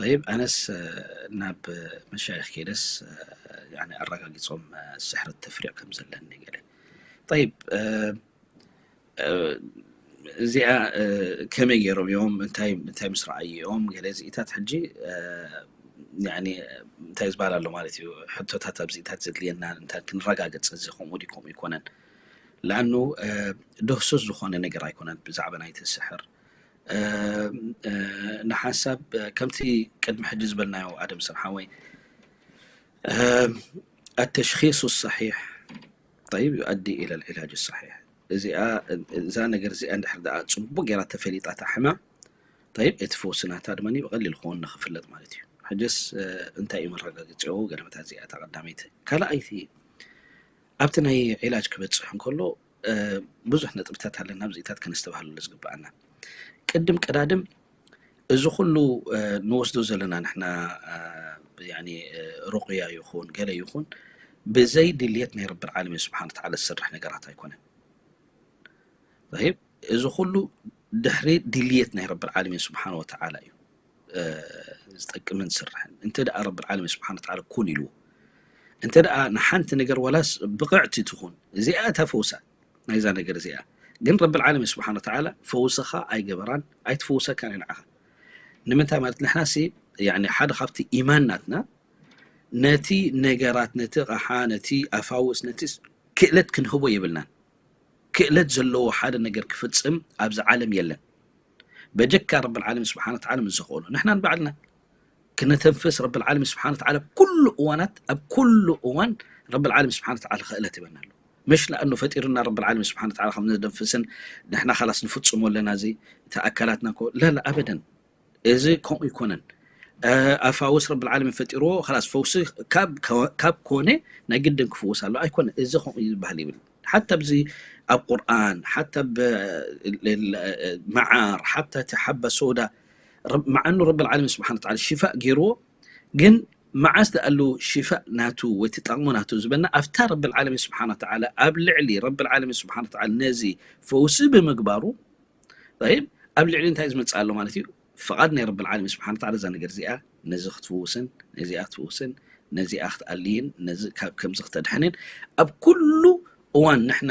ጠይብ፣ ኣነስ፣ እ፣ ናብ መሻይኽ ከይደስ፣ እ፣ ያኒ ኣረጋጊጾም፣ እ፣ ስሕሪ ተፍሪቕ ከም ዘለኒ ገለ። ጠይብ፣ እ፣ እ፣ እዚኣ፣ እ፣ ከመይ ገይሮም እዮም፣ እንታይ፣ እንታይ ምስ ረኣዩ እዮም፣ ገለ እዚኢታት ሕጂ፣ እ፣ ያኒ እንታይ ዝበሃል ኣሎ ማለት እዩ፣ ሕቶታት ኣብዚኢታት ዘድልየና፣ እንታይ ክንረጋገጽ፣ እዚ ከምኡ ድዩ፣ ከምኡ ይኮነን። ለኣኑ፣ እ፣ ድህሱስ ዝኾነ ነገር ኣይኮነን ብዛዕባ ናይቲ ስሕር። እ፣ እ፣ ንሓንሳብ፣ እ፣ ከምቲ ቅድሚ ሕጂ ዝበልናዮ ኣደም ሰምሓወይ፣ እ፣ التشخيص الصحيح، طيب، يؤدي إلى العلاج الصحيح። እዚኣ፣ እዛ ነገር እዚኣ እንድሕር ደኣ ጽቡቕ ጌራ ተፈሊጣ እታ ሕማም፣ ጠይብ፣ እቲ ፈውሲ ናታ ድማ ብቐሊል ክኸውን ንኽፍለጥ ማለት እዩ። ሕጅስ፣ እ፣ እንታይ እዩ መረጋገጺኡ? ገለመታት እዚኣ እታ ቀዳመይቲ። ካልኣይቲ፣ ኣብቲ ናይ ዒላጅ ክበጽሕ እንከሎ፣ እ፣ ብዙሕ ነጥብታት ኣለና፣ ኣብዚታት ከነስተባህለሉ ዝግብኣና። ቅድም ቀዳድም፣ እዚ ኩሉ፣ እ፣ ንወስዶ ዘለና ንሕና፣ እ፣ ያኒ፣ እ፣ ሩቕያ ይኹን፣ ገለ ይኹን፣ ብዘይ ድልየት ናይ ረብል ዓለሚን ስብሓን ወተዓላ ዝስራሕ ነገራት ኣይኮነን። ጠይብ፣ እዚ ኩሉ ድሕሪ ድልየት ናይ ረብል ዓለሚን ስብሓን ወተዓላ እዩ፣ እ፣ ዝጠቅምን ዝስርሕን። እንተ ደኣ ረብል ዓለሚን ስብሓን ወተዓላ ኩን ኢልዎ፣ እንተ ደኣ ንሓንቲ ነገር ዋላስ ብቕዕቲ ትኹን፣ እዚኣ እታ ፈውሳ ናይዛ ነገር እዚኣ። ግን ረብል ዓለሚን ስብሓን ወተዓላ ፈውስኻ ኣይገበራን፣ ኣይትፈውሰካን እዩ ንዓኻ። ንምንታይ ማለት ንሕና ሲ፣ ያኒ ሓደ ካብቲ ኢማን ናትና ነቲ ነገራት፣ ነቲ ኣቕሓ፣ ነቲ ኣፋውስ፣ ነቲ ስ-፣ ክእለት ክንህቦ የብልናን። ክእለት ዘለዎ ሓደ ነገር ክፍጽም ኣብዚ ዓለም የለን። በጀካ ረብል ዓለሚን ስብሓን ወተዓላ ምስ ዘኽእሎ። ንሕና ንባዕልና ክነተንፍስ ረብል ዓለሚን ስብሓን ወተዓላ ኣብ ኩሉ እዋናት፣ ኣብ ኩሉ እዋን ረብል ዓለሚን ስብሓን ወተዓላ ክእለት ይበና ኣሎ። ምሽ ለኣኑ ፈጢሩና ረብል ዓለሚን ስብሓን ወተዓላ ከም ነተንፍስን ንሕና ካላስ ንፍጽሞ ኣለና እዚ እቲ ኣካላትና እኮ፣ ላ፣ ላ፣ ኣበደን። እዚ ከምኡ ኣይኮነን። ኣፋውስ ረብል ዓለሚን ፈጢርዎ፣ ላስ ፈውሲ ካብ ኮነ ናይ ግድን ክፍውስ ኣሎ ኣይኮነ። እዚ ከምኡ እዩ ዝበሃል ይብል። ሓታ ኣብዚ ኣብ ቁርኣን ሓታ መዓር ሓታ እቲ ሓባ ሶዳ መዓኑ ረብል ዓለሚን ስብሓን ተዓላ ሽፋእ ገይርዎ። ግን መዓስ ደኣሉ ሽፋእ ናቱ ወይ ተጠቕሞ ናቱ ዝበና ኣብታ ረብል ዓለሚን ስብሓን ተዓላ ኣብ ልዕሊ ረብል ዓለሚን ስብሓን ተዓላ ነዚ ፈውሲ ብምግባሩ ይብ ኣብ ልዕሊ እንታይ ዝመፅእ ኣሎ ማለት እዩ? ፍቓድ ናይ ረብል ዓለሚን ስብሓን ተዓላ እዛ ነገር እዚኣ ነዚ ክትፍውስን ነዚኣ ክትፍውስን ነዚኣ ክትኣልይን ነዚ ካብ ከምዚ ክተድሕንን ኣብ ኩሉ እዋን ንሕና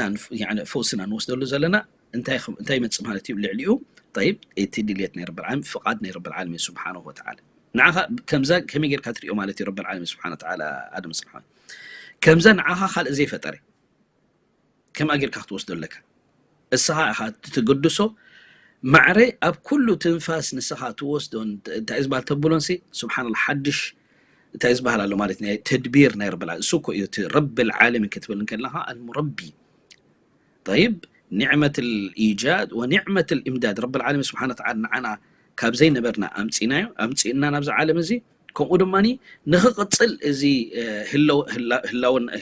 ፈውስና ንወስደሉ ዘለና እንታይ ይመፅእ ማለት እዩ? ልዕሊኡ ይብ እቲ ድልየት ናይ ረብል ዓለሚን ፍቓድ ናይ ረብል ዓለሚን ስብሓን ወተዓላ ንዓኻ ከምዛ ከመይ ጌርካ ትሪኦ ማለት እዩ? ረብል ዓለሚን ስብሓን ወተዓላ ኣደም ስብሓን ከምዛ ንዓኻ ካልእ ዘይፈጠረ ከምኣ ጌርካ ክትወስዶ ኣለካ። እስኻ ኢኻ ትግድሶ። ማዕረ ኣብ ኩሉ ትንፋስ ንስኻ ትወስዶን እንታይ ዝበሃል ተብሎን ሲ ስብሓንላ ሓድሽ እንታይ ዝበሃል ኣሎ ማለት ናይ ተድቢር ናይ ረብል ዓለሚን እሱ እኮ እዩ። እቲ ረብል ዓለሚን ክትብል እንከለኻ ኣልሙረቢ ይብ ኒዕመት ልኢጃድ ወኒዕመት ልእምዳድ ረብል ዓለሚን ስብሓን ወተዓላ ንዓና ካብ ዘይነበርና ኣምፂእናዮ ኣምፂእና ናብዚ ዓለም እዚ ከምኡ ድማ ንክቕፅል እዚ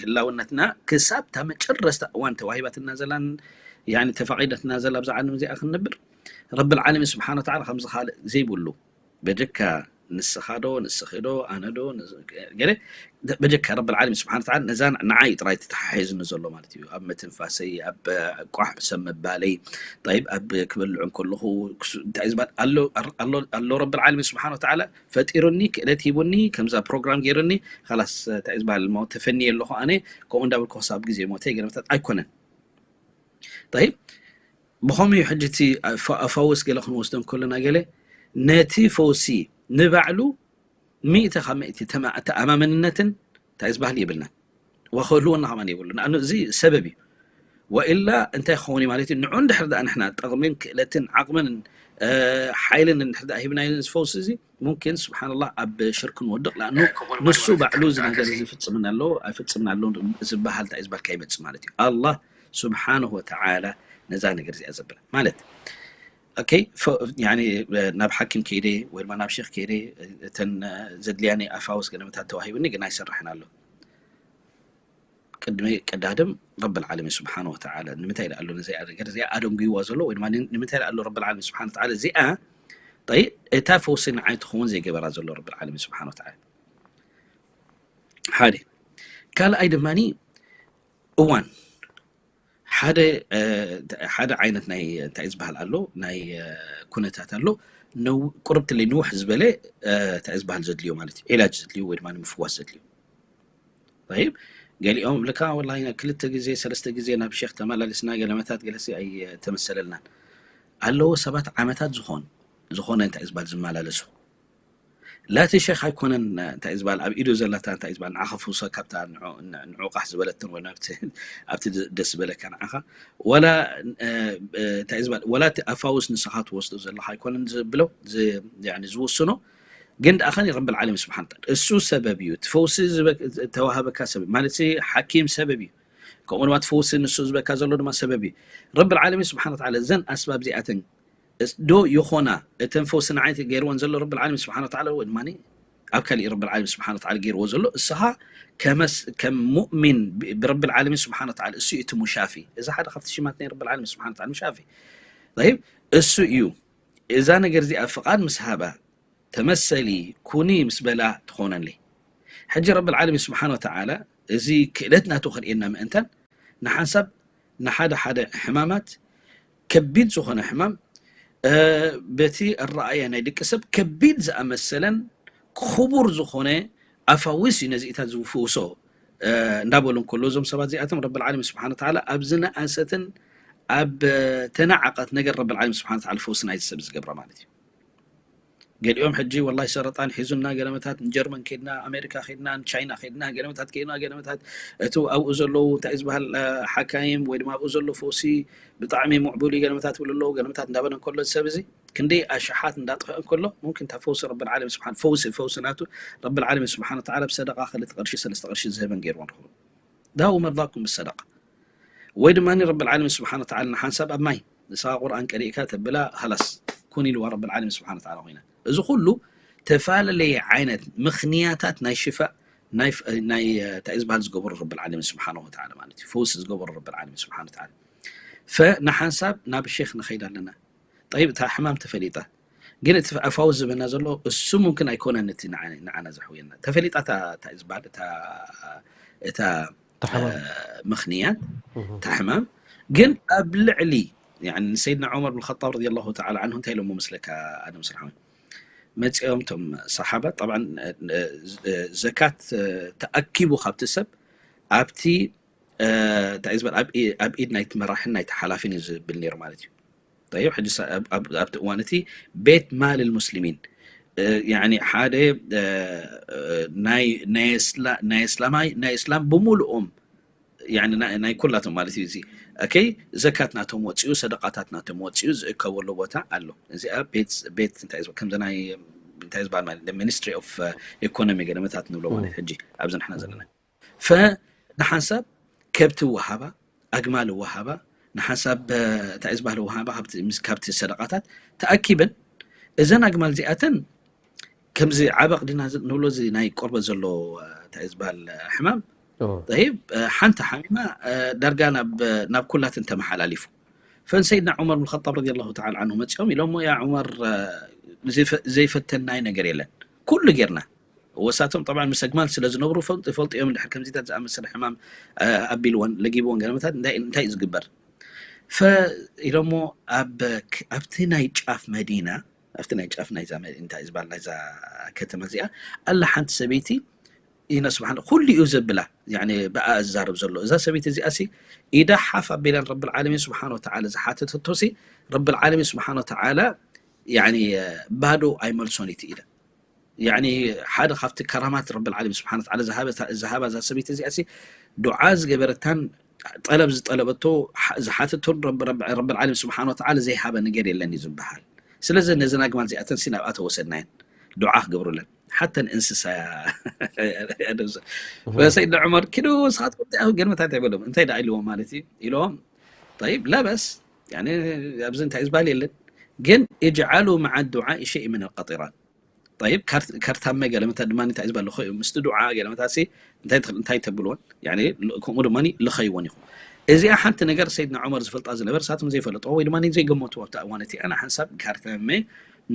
ህላውነትና ክሳብ እታ መጨረስታ እዋን ተዋሂባትና ዘላን ተፈቒደትና ዘላ ኣብዛ ዓለም እዚኣ ክንነብር ረብል ዓለሚን ስብሓን ወተዓላ ከምዚ ካልእ ዘይብሉ በጀካ ንስኻ ዶ ንስኺ ዶ ኣነ ዶ ገለ በጀካ ረብል ዓለሚን ስብሓን ወተዓላ ነዛ ንዓይ ጥራይ ተተሓሒዝኒ ዘሎ ማለት እዩ። ኣብ ምትንፋሰይ ኣብ ቋሕ ሰብ ምባለይ ይብ ኣብ ክበልዑ እንከለኹ እንታይ ዝበሃል ኣሎ ረብል ዓለሚን ስብሓን ወተዓላ ፈጢሩኒ ክእለት ሂቡኒ ከምዛ ፕሮግራም ገይሩኒ ላስ እንታይ ዝበሃል ሞ ተፈንየ ኣለኹ ኣነ ከምኡ እንዳበልኩ ክሳብ ግዜ ሞተ ገለመታት ኣይኮነን። ይብ ብኸምኡ እዩ ሕጂ እቲ ፈውስ ገለ ክንወስዶ እንከለና ገለ ነቲ ፈውሲ ንባዕሉ ሚእቲ ካብ ሚእቲ ተኣማመንነትን እንታይ ዝበሃል የብልና ወክህልወና ከማን የብሉ ንኣኑ እዚ ሰበብ እዩ። ወኢላ እንታይ ክኸውን እዩ ማለት እዩ? ንዑ እንድሕር ደኣ ንሕና ጠቕምን ክእለትን ዓቕምን ሓይልን እንድሕር ደኣ ሂብናዮ ዝፈውስ እዚ ሙምኪን ስብሓንላህ ኣብ ሽርክ ንወድቕ። ለኣኑ ንሱ ባዕሉ እዚ ነገር እዚ ፍጽምን ኣሎ ኣይፍጽምን ኣሎ ዝበሃል እንታይ ዝበልካ ይመጽእ ማለት እዩ። ኣላህ ስብሓንሁ ወተዓላ ነዛ ነገር እዚኣ ዘብላ ማለት ኦኬ፣ ናብ ሓኪም ከይደ ወይ ድማ ናብ ሼክ ከይደ እተን ዘድልያኒ ኣፋውስ ገለመታት ተዋሂብኒ ግን ኣይሰርሕን ኣሎ። ቅድሚ ቀዳድም ረብል ዓለሚን ስብሓን ወተዓላ ንምንታይ ደኣ ኣሎ ነዚ ነገር እዚኣ ኣደንጉይዋ ዘሎ ወይ ድማ ንምንታይ ደኣ ኣሎ ረብል ዓለሚን ስብሓን ወተዓላ እዚኣ እታ ፈውሲ ንዓይ ትኸውን ዘይገበራ ዘሎ ረብል ዓለሚን ስብሓን ወተዓላ ሓደ ካልኣይ ድማኒ እዋን ሓደ ሓደ ዓይነት ናይ እንታይ ዝበሃል ኣሎ ናይ ኩነታት ኣሎ ቁርብትለይ ንውሕ ዝበለ እንታይ ዝበሃል ዘድልዮ ማለት እዩ ዒላጅ ዘድልዮ ወይ ድማ ንምፍዋስ ዘድልዮ ይብ ገሊኦም ልካ ወላ ክልተ ግዜ ሰለስተ ግዜ ናብ ሼክ ተመላሊስና ገለመታት ገለሲ ኣይተመሰለልናን ኣለዎ ሰባት ዓመታት ዝኾኑ ዝኾነ እንታይ ዝበሃል ዝመላለሱ ላቲ ሸክ ኣይኮነን እንታይ ዝበሃል ኣብ ኢዱ ዘላታ እንታይ ዝበሃል ንዓኻ ፍውሰ ካብታ ንዑቃሕ ዝበለትን ወይ ኣብቲ ደስ ዝበለካ ንዓኻ ወላ እንታይ ዝበሃል ወላ እቲ ኣፋውስ ንስኻ ትወስዶ ዘለኻ ኣይኮነን ዝብለው ዝውስኖ ግን ደኣ ኸኒ ረብል ዓለሚን ስብሓን ተዓላ እሱ ሰበብ እዩ እቲ ፈውሲ ተዋሃበካ ሰበብ ማለት ሓኪም ሰበብ እዩ ከምኡ ድማ እቲ ፈውሲ ንሱ ዝበካ ዘሎ ድማ ሰበብ እዩ ረብል ዓለሚን ስብሓን ተዓላ እዘን ኣስባብ እዚኣተን ዶ ይኾና እተን ፈውሲ ንዓይ ገይርወን ዘሎ ረብል ዓለሚን ስብሓን ተዓላ ወይ ድማ ኣብ ካሊእ ረብል ዓለሚን ስብሓን ተዓላ ገይርዎ ዘሎ እስኻ ከም ሙእሚን ብረብል ዓለሚን ስብሓን ተዓላ እሱ እዩ እቲ ሙሻፊ እዚ ሓደ ካብቲ ሽማት ናይ ረብል ዓለሚን ስብሓን ተዓላ ሙሻፊ ይብ እሱ እዩ እዛ ነገር እዚኣ ፍቓድ ምስ ሃባ ተመሰሊ ኩኒ ምስ በላ ትኾነለይ ሕጂ ረብል ዓለሚን ስብሓን ወተዓላ እዚ ክእለት ናቱ ከርእየና ምእንታን ንሓንሳብ ንሓደ ሓደ ሕማማት ከቢድ ዝኾነ ሕማም በቲ ኣረኣያ ናይ ደቂ ሰብ ከቢድ ዝኣመሰለን ክቡር ዝኾነ ኣፋዊስ እዩ ነዚኢታት ዝፍውሶ እንዳበሉ እንከሎ እዞም ሰባት እዚኣቶም ረብል ዓለሚን ስብሓን ወተዓላ ኣብ ዝነኣሰትን ኣብ ተናዓቐት ነገር ረብል ዓለሚን ስብሓን ወተዓላ ፈውስና እዩ ሰብ ዝገብራ ማለት እዩ ገሊኦም ሕጂ ወላሂ ሰረጣን ሒዙና ገለመታት ንጀርመን ከድና ኣሜሪካ ከድና ንቻይና ከድና ገለመታት ከድና ገለመታት እቲ ኣብኡ ዘለዉ እንታይ ዝበሃል ሓካይም ወይ ድማ ኣብኡ ዘሎ ፈውሲ ብጣዕሚ ሙዕቡል ገለመታት ብልለዉ ገለመታት እንዳበለ እንከሎ ሰብ እዚ ክንደይ ኣሽሓት እንዳጥፍአ እንከሎ ሙምኪን እታ ፈውሲ ረብል ዓለሚን ስብሓን ፈውሲ ፈውሲ ናቱ ረብል ዓለሚን ስብሓን ወተዓላ ብሰደቃ ክልተ ቅርሺ ሰለስተ ቅርሺ ዝህበን ገይርዎ ንረኽቦ ዳው መርዳኩም ብሰደቃ ወይ ድማ ረብል ዓለሚን ስብሓን ወተዓላ ንሓንሳብ ኣብ ማይ ንስኻ ቁርኣን ቀሪእካ ተብላ ሃላስ ኩን ኢልዋ ረብል ዓለሚን ስብሓን ወተዓላ ኮይና እዚ ኩሉ ተፈላለየ ዓይነት ምኽንያታት ናይ ሽፋእ ናይ እንታይ ዝበሃል ዝገበሩ ረብል ዓለሚን ስብሓን ወተዓላ ማለት እዩ። ፈውሲ ዝገበሩ ረብል ዓለሚን ስብሓን ወተዓላ። ፈንሓንሳብ ናብ ሼክ ንኸይድ ኣለና። ጠይብ፣ እታ ሕማም ተፈሊጣ፣ ግን እቲ ኣፋውስ ዝበና ዘሎ እሱ ሙምክን ኣይኮነን። እቲ ንዓና ዘሕውየና ተፈሊጣ እታ ዝበሃል እታ ምኽንያት እታ ሕማም ግን ኣብ ልዕሊ ንሰይድና ዑመር ብን ኸጣብ ረዲየላሁ ተዓላ ዓንሁ እንታይ ኢሎሞ መስለካ? ኣደም ስርሓዊ መፂኦም ቶም ሰሓባ፣ ጠብዓ ዘካት ተኣኪቡ ካብቲ ሰብ ኣብቲ እንታይ ዝበል ኣብ ኢድ ናይቲ መራሕን ናይቲ ሓላፊን እዩ ዝብል ነይሩ ማለት እዩ። ጠይብ፣ ሕጂ ኣብቲ እዋን እቲ ቤት ማል ልሙስሊሚን ሓደ ናይ እስላም ብምሉኦም ናይ ኩላቶም ማለት እዩ። እዚ ኦኬ፣ ዘካት ናቶም ወፂኡ፣ ሰደቃታት ናቶም ወፂኡ ዝእከበሉ ቦታ ኣሎ። እዚኣ ቤት ቤት እንታይ ዝበል ከምዚ ናይ እንታይ ዝበሃል ማለት ሚኒስትሪ ኦፍ ኢኮኖሚ ገለመታት ንብሎ ማለት ሕጂ ኣብዚ ንሕና ዘለና ፈንሓንሳብ ከብቲ ወሃባ፣ ኣግማል ወሃባ፣ ንሓንሳብ እንታይ ዝበሃል ወሃባ ካብቲ ሰደቃታት ተኣኪበን እዘን ኣግማል እዚኣተን ከምዚ ዓበቕ ዲና ንብሎ እዚ ናይ ቆርበት ዘሎ እንታይ ዝበሃል ሕማም ጠይብ ሓንቲ ሓሚማ ዳርጋ ናብ ኩላትን ተመሓላሊፉ። ፈን ሰይድና ዑመር ብን ኸጣብ ረዲየላሁ ተዓላ ዓንሁ መፂኦም ኢሎሞ ያ ዑመር ዘይፈተናይ ነገር የለን፣ ኩሉ ጌርና። ወሳቶም ጠብዓ ምስ ኣግማል ስለ ዝነብሩ ይፈልጡ እዮም። ድሕር ከምዚታት ዝኣመሰለ ሕማም ኣቢልወን ለጊብወን ገለመታት እንታይ እዩ ዝግበር? ኢሎሞ ኣብቲ ናይ ጫፍ መዲና ኣብቲ ናይ ጫፍ ናይዛ እንታይ ዝበሃል ናይዛ ከተማ እዚኣ ኣላ ሓንቲ ሰበይቲ ኢነ ስብሓን ኩሉ እዩ ዘብላ ብኣ ዝዛረብ ዘሎ እዛ ሰበይቲ እዚኣ ሲ ኢዳ ሓፍ ኣቢላን ረብል ዓለሚን ስብሓን ወተዓላ ዝሓተተቶ ሲ ረብል ዓለሚን ስብሓን ወተዓላ ባዶ ኣይመልሶን እዩ ኢላ። ሓደ ካብቲ ከራማት ረብል ዓለሚን ስብሓን ወተዓላ ዝሃባ እዛ ሰበይቲ እዚኣ ሲ ዱዓ ዝገበረታን ጠለብ ዝጠለበቶ ዝሓተቶን ረብል ዓለሚን ስብሓን ወተዓላ ዘይሃበ ነገር የለን እዩ ዝበሃል። ስለዚ ነዘን ኣግማል እዚኣተን ሲ ናብኣ ተወሰድናየን ዱዓ ክገብሩለን ሓተን እንስሳ ሰይድና ዑመር ኪዱ ንስኻትኩም እንታይ ገርመታት ኣይበሎም እንታይ ደኣ ኢልዎም ማለት እዩ ኢልዎም ጠይብ ለበስ ኣብዚ እንታይ ዝበሃል የለን ግን اجعلوا مع الدعاء شيء من القطران طيب ካርታመ ገለመታት ድማ እንታይ ዝበሃል ልኸዩ ምስቲ ዱዓ ገለመታት እንታይ ተብልዎን ከምኡ ድማ ልኸይዎን ኢኹም እዚኣ ሓንቲ ነገር ሰይድና ዑመር ዝፈልጣ ዝነበር ሳቶም ዘይፈለጥዎ ወይ ድማ ዘይገመትዎ ኣብታ እዋን እቲኣ ንሓንሳብ ካርታመ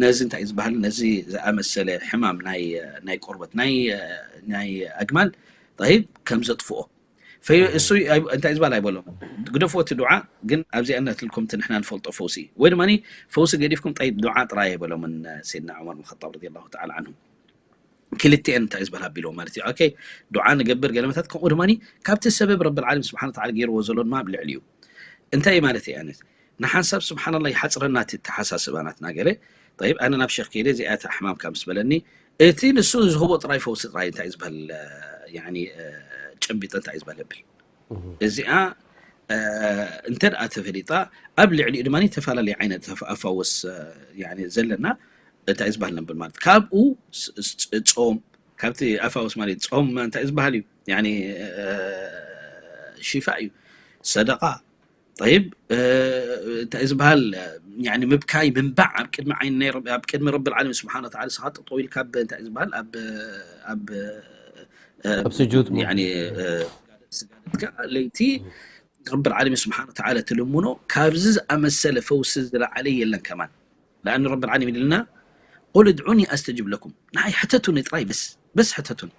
ነዚ እንታይ ዝበሃል ነዚ ዝኣመሰለ ሕማም ናይ ቆርበት ናይ ኣግማል ጠይብ ከም ዘጥፍኦ እሱ እንታይ ዝበሃል ኣይበሎም ግደፍዎ እቲ ዱዓ ግን ኣብዚኣ እናትልኩም እቲ ንሕና ንፈልጦ ፈውሲ ወይ ድማ ፈውሲ ገዲፍኩም ጠይብ ዱዓ ጥራይ ኣይበሎምን ሰይድና ዑመር ብን ኸጣብ ረዲየላሁ ተዓላ ዓንሁ ክልቲኤን እንታይ ዝበሃል ኣቢልዎ ማለት እዩ ኦኬ ዱዓ ንገብር ገለመታት ከምኡ ድማ ካብቲ ሰበብ ረብል ዓለም ስብሓን ተዓላ ገይርዎ ዘሎ ድማ ኣብ ልዕሊ እዩ እንታይ ማለት እዩ ኣነት ንሓንሳብ ስብሓንላ ይሓፅረና እቲ ተሓሳስባ ናትና ገለ ጠይብ ኣነ ናብ ሸክ ከይደ እዚኣ እቲ ኣሕማምካ ምስ በለኒ እቲ ንሱ ዝህቦ ጥራይ ፈውሲ ጥራይ እንታይ ዝበሃል ጨቢጠ እንታይ ዝበሃል ብል እዚኣ እንተ ደኣ ተፈሊጣ ኣብ ልዕሊኡ ድማ ተፈላለየ ዓይነት ኣፋወስ ዘለና እንታይ ዝበሃል ነብል ማለት ካብኡ ጾም ካብቲ ኣፋወስ ማለት ጾም እንታይ ዝበሃል እዩ ሽፋ እዩ ሰደቃ ጠይብ እንታይ ዝበሃል ምብካይ ምንባዕ ኣብ ቅድሚ ዓይኒ ኣብ ቅድሚ ረብል ዓለሚን ስብሓን ወተዓላ ስኻ ጠጠው ኢልካ እንታይ ዝበሃል ኣብ ኣብ ኣብ ስጁድ ስጋደትካ ለይቲ ረብል ዓለሚን ስብሓን ወተዓላ ትልምኖ ካብዚ ዝኣመሰለ ፈውሲ ዝለዓለ የለን ከማን ለኣን ረብል ዓለሚን ኢልና ቁል እድዑኒ ኣስተጅብ ለኩም ንዓይ ሕተቱኒ ጥራይ በስ በስ ሕተቱኒ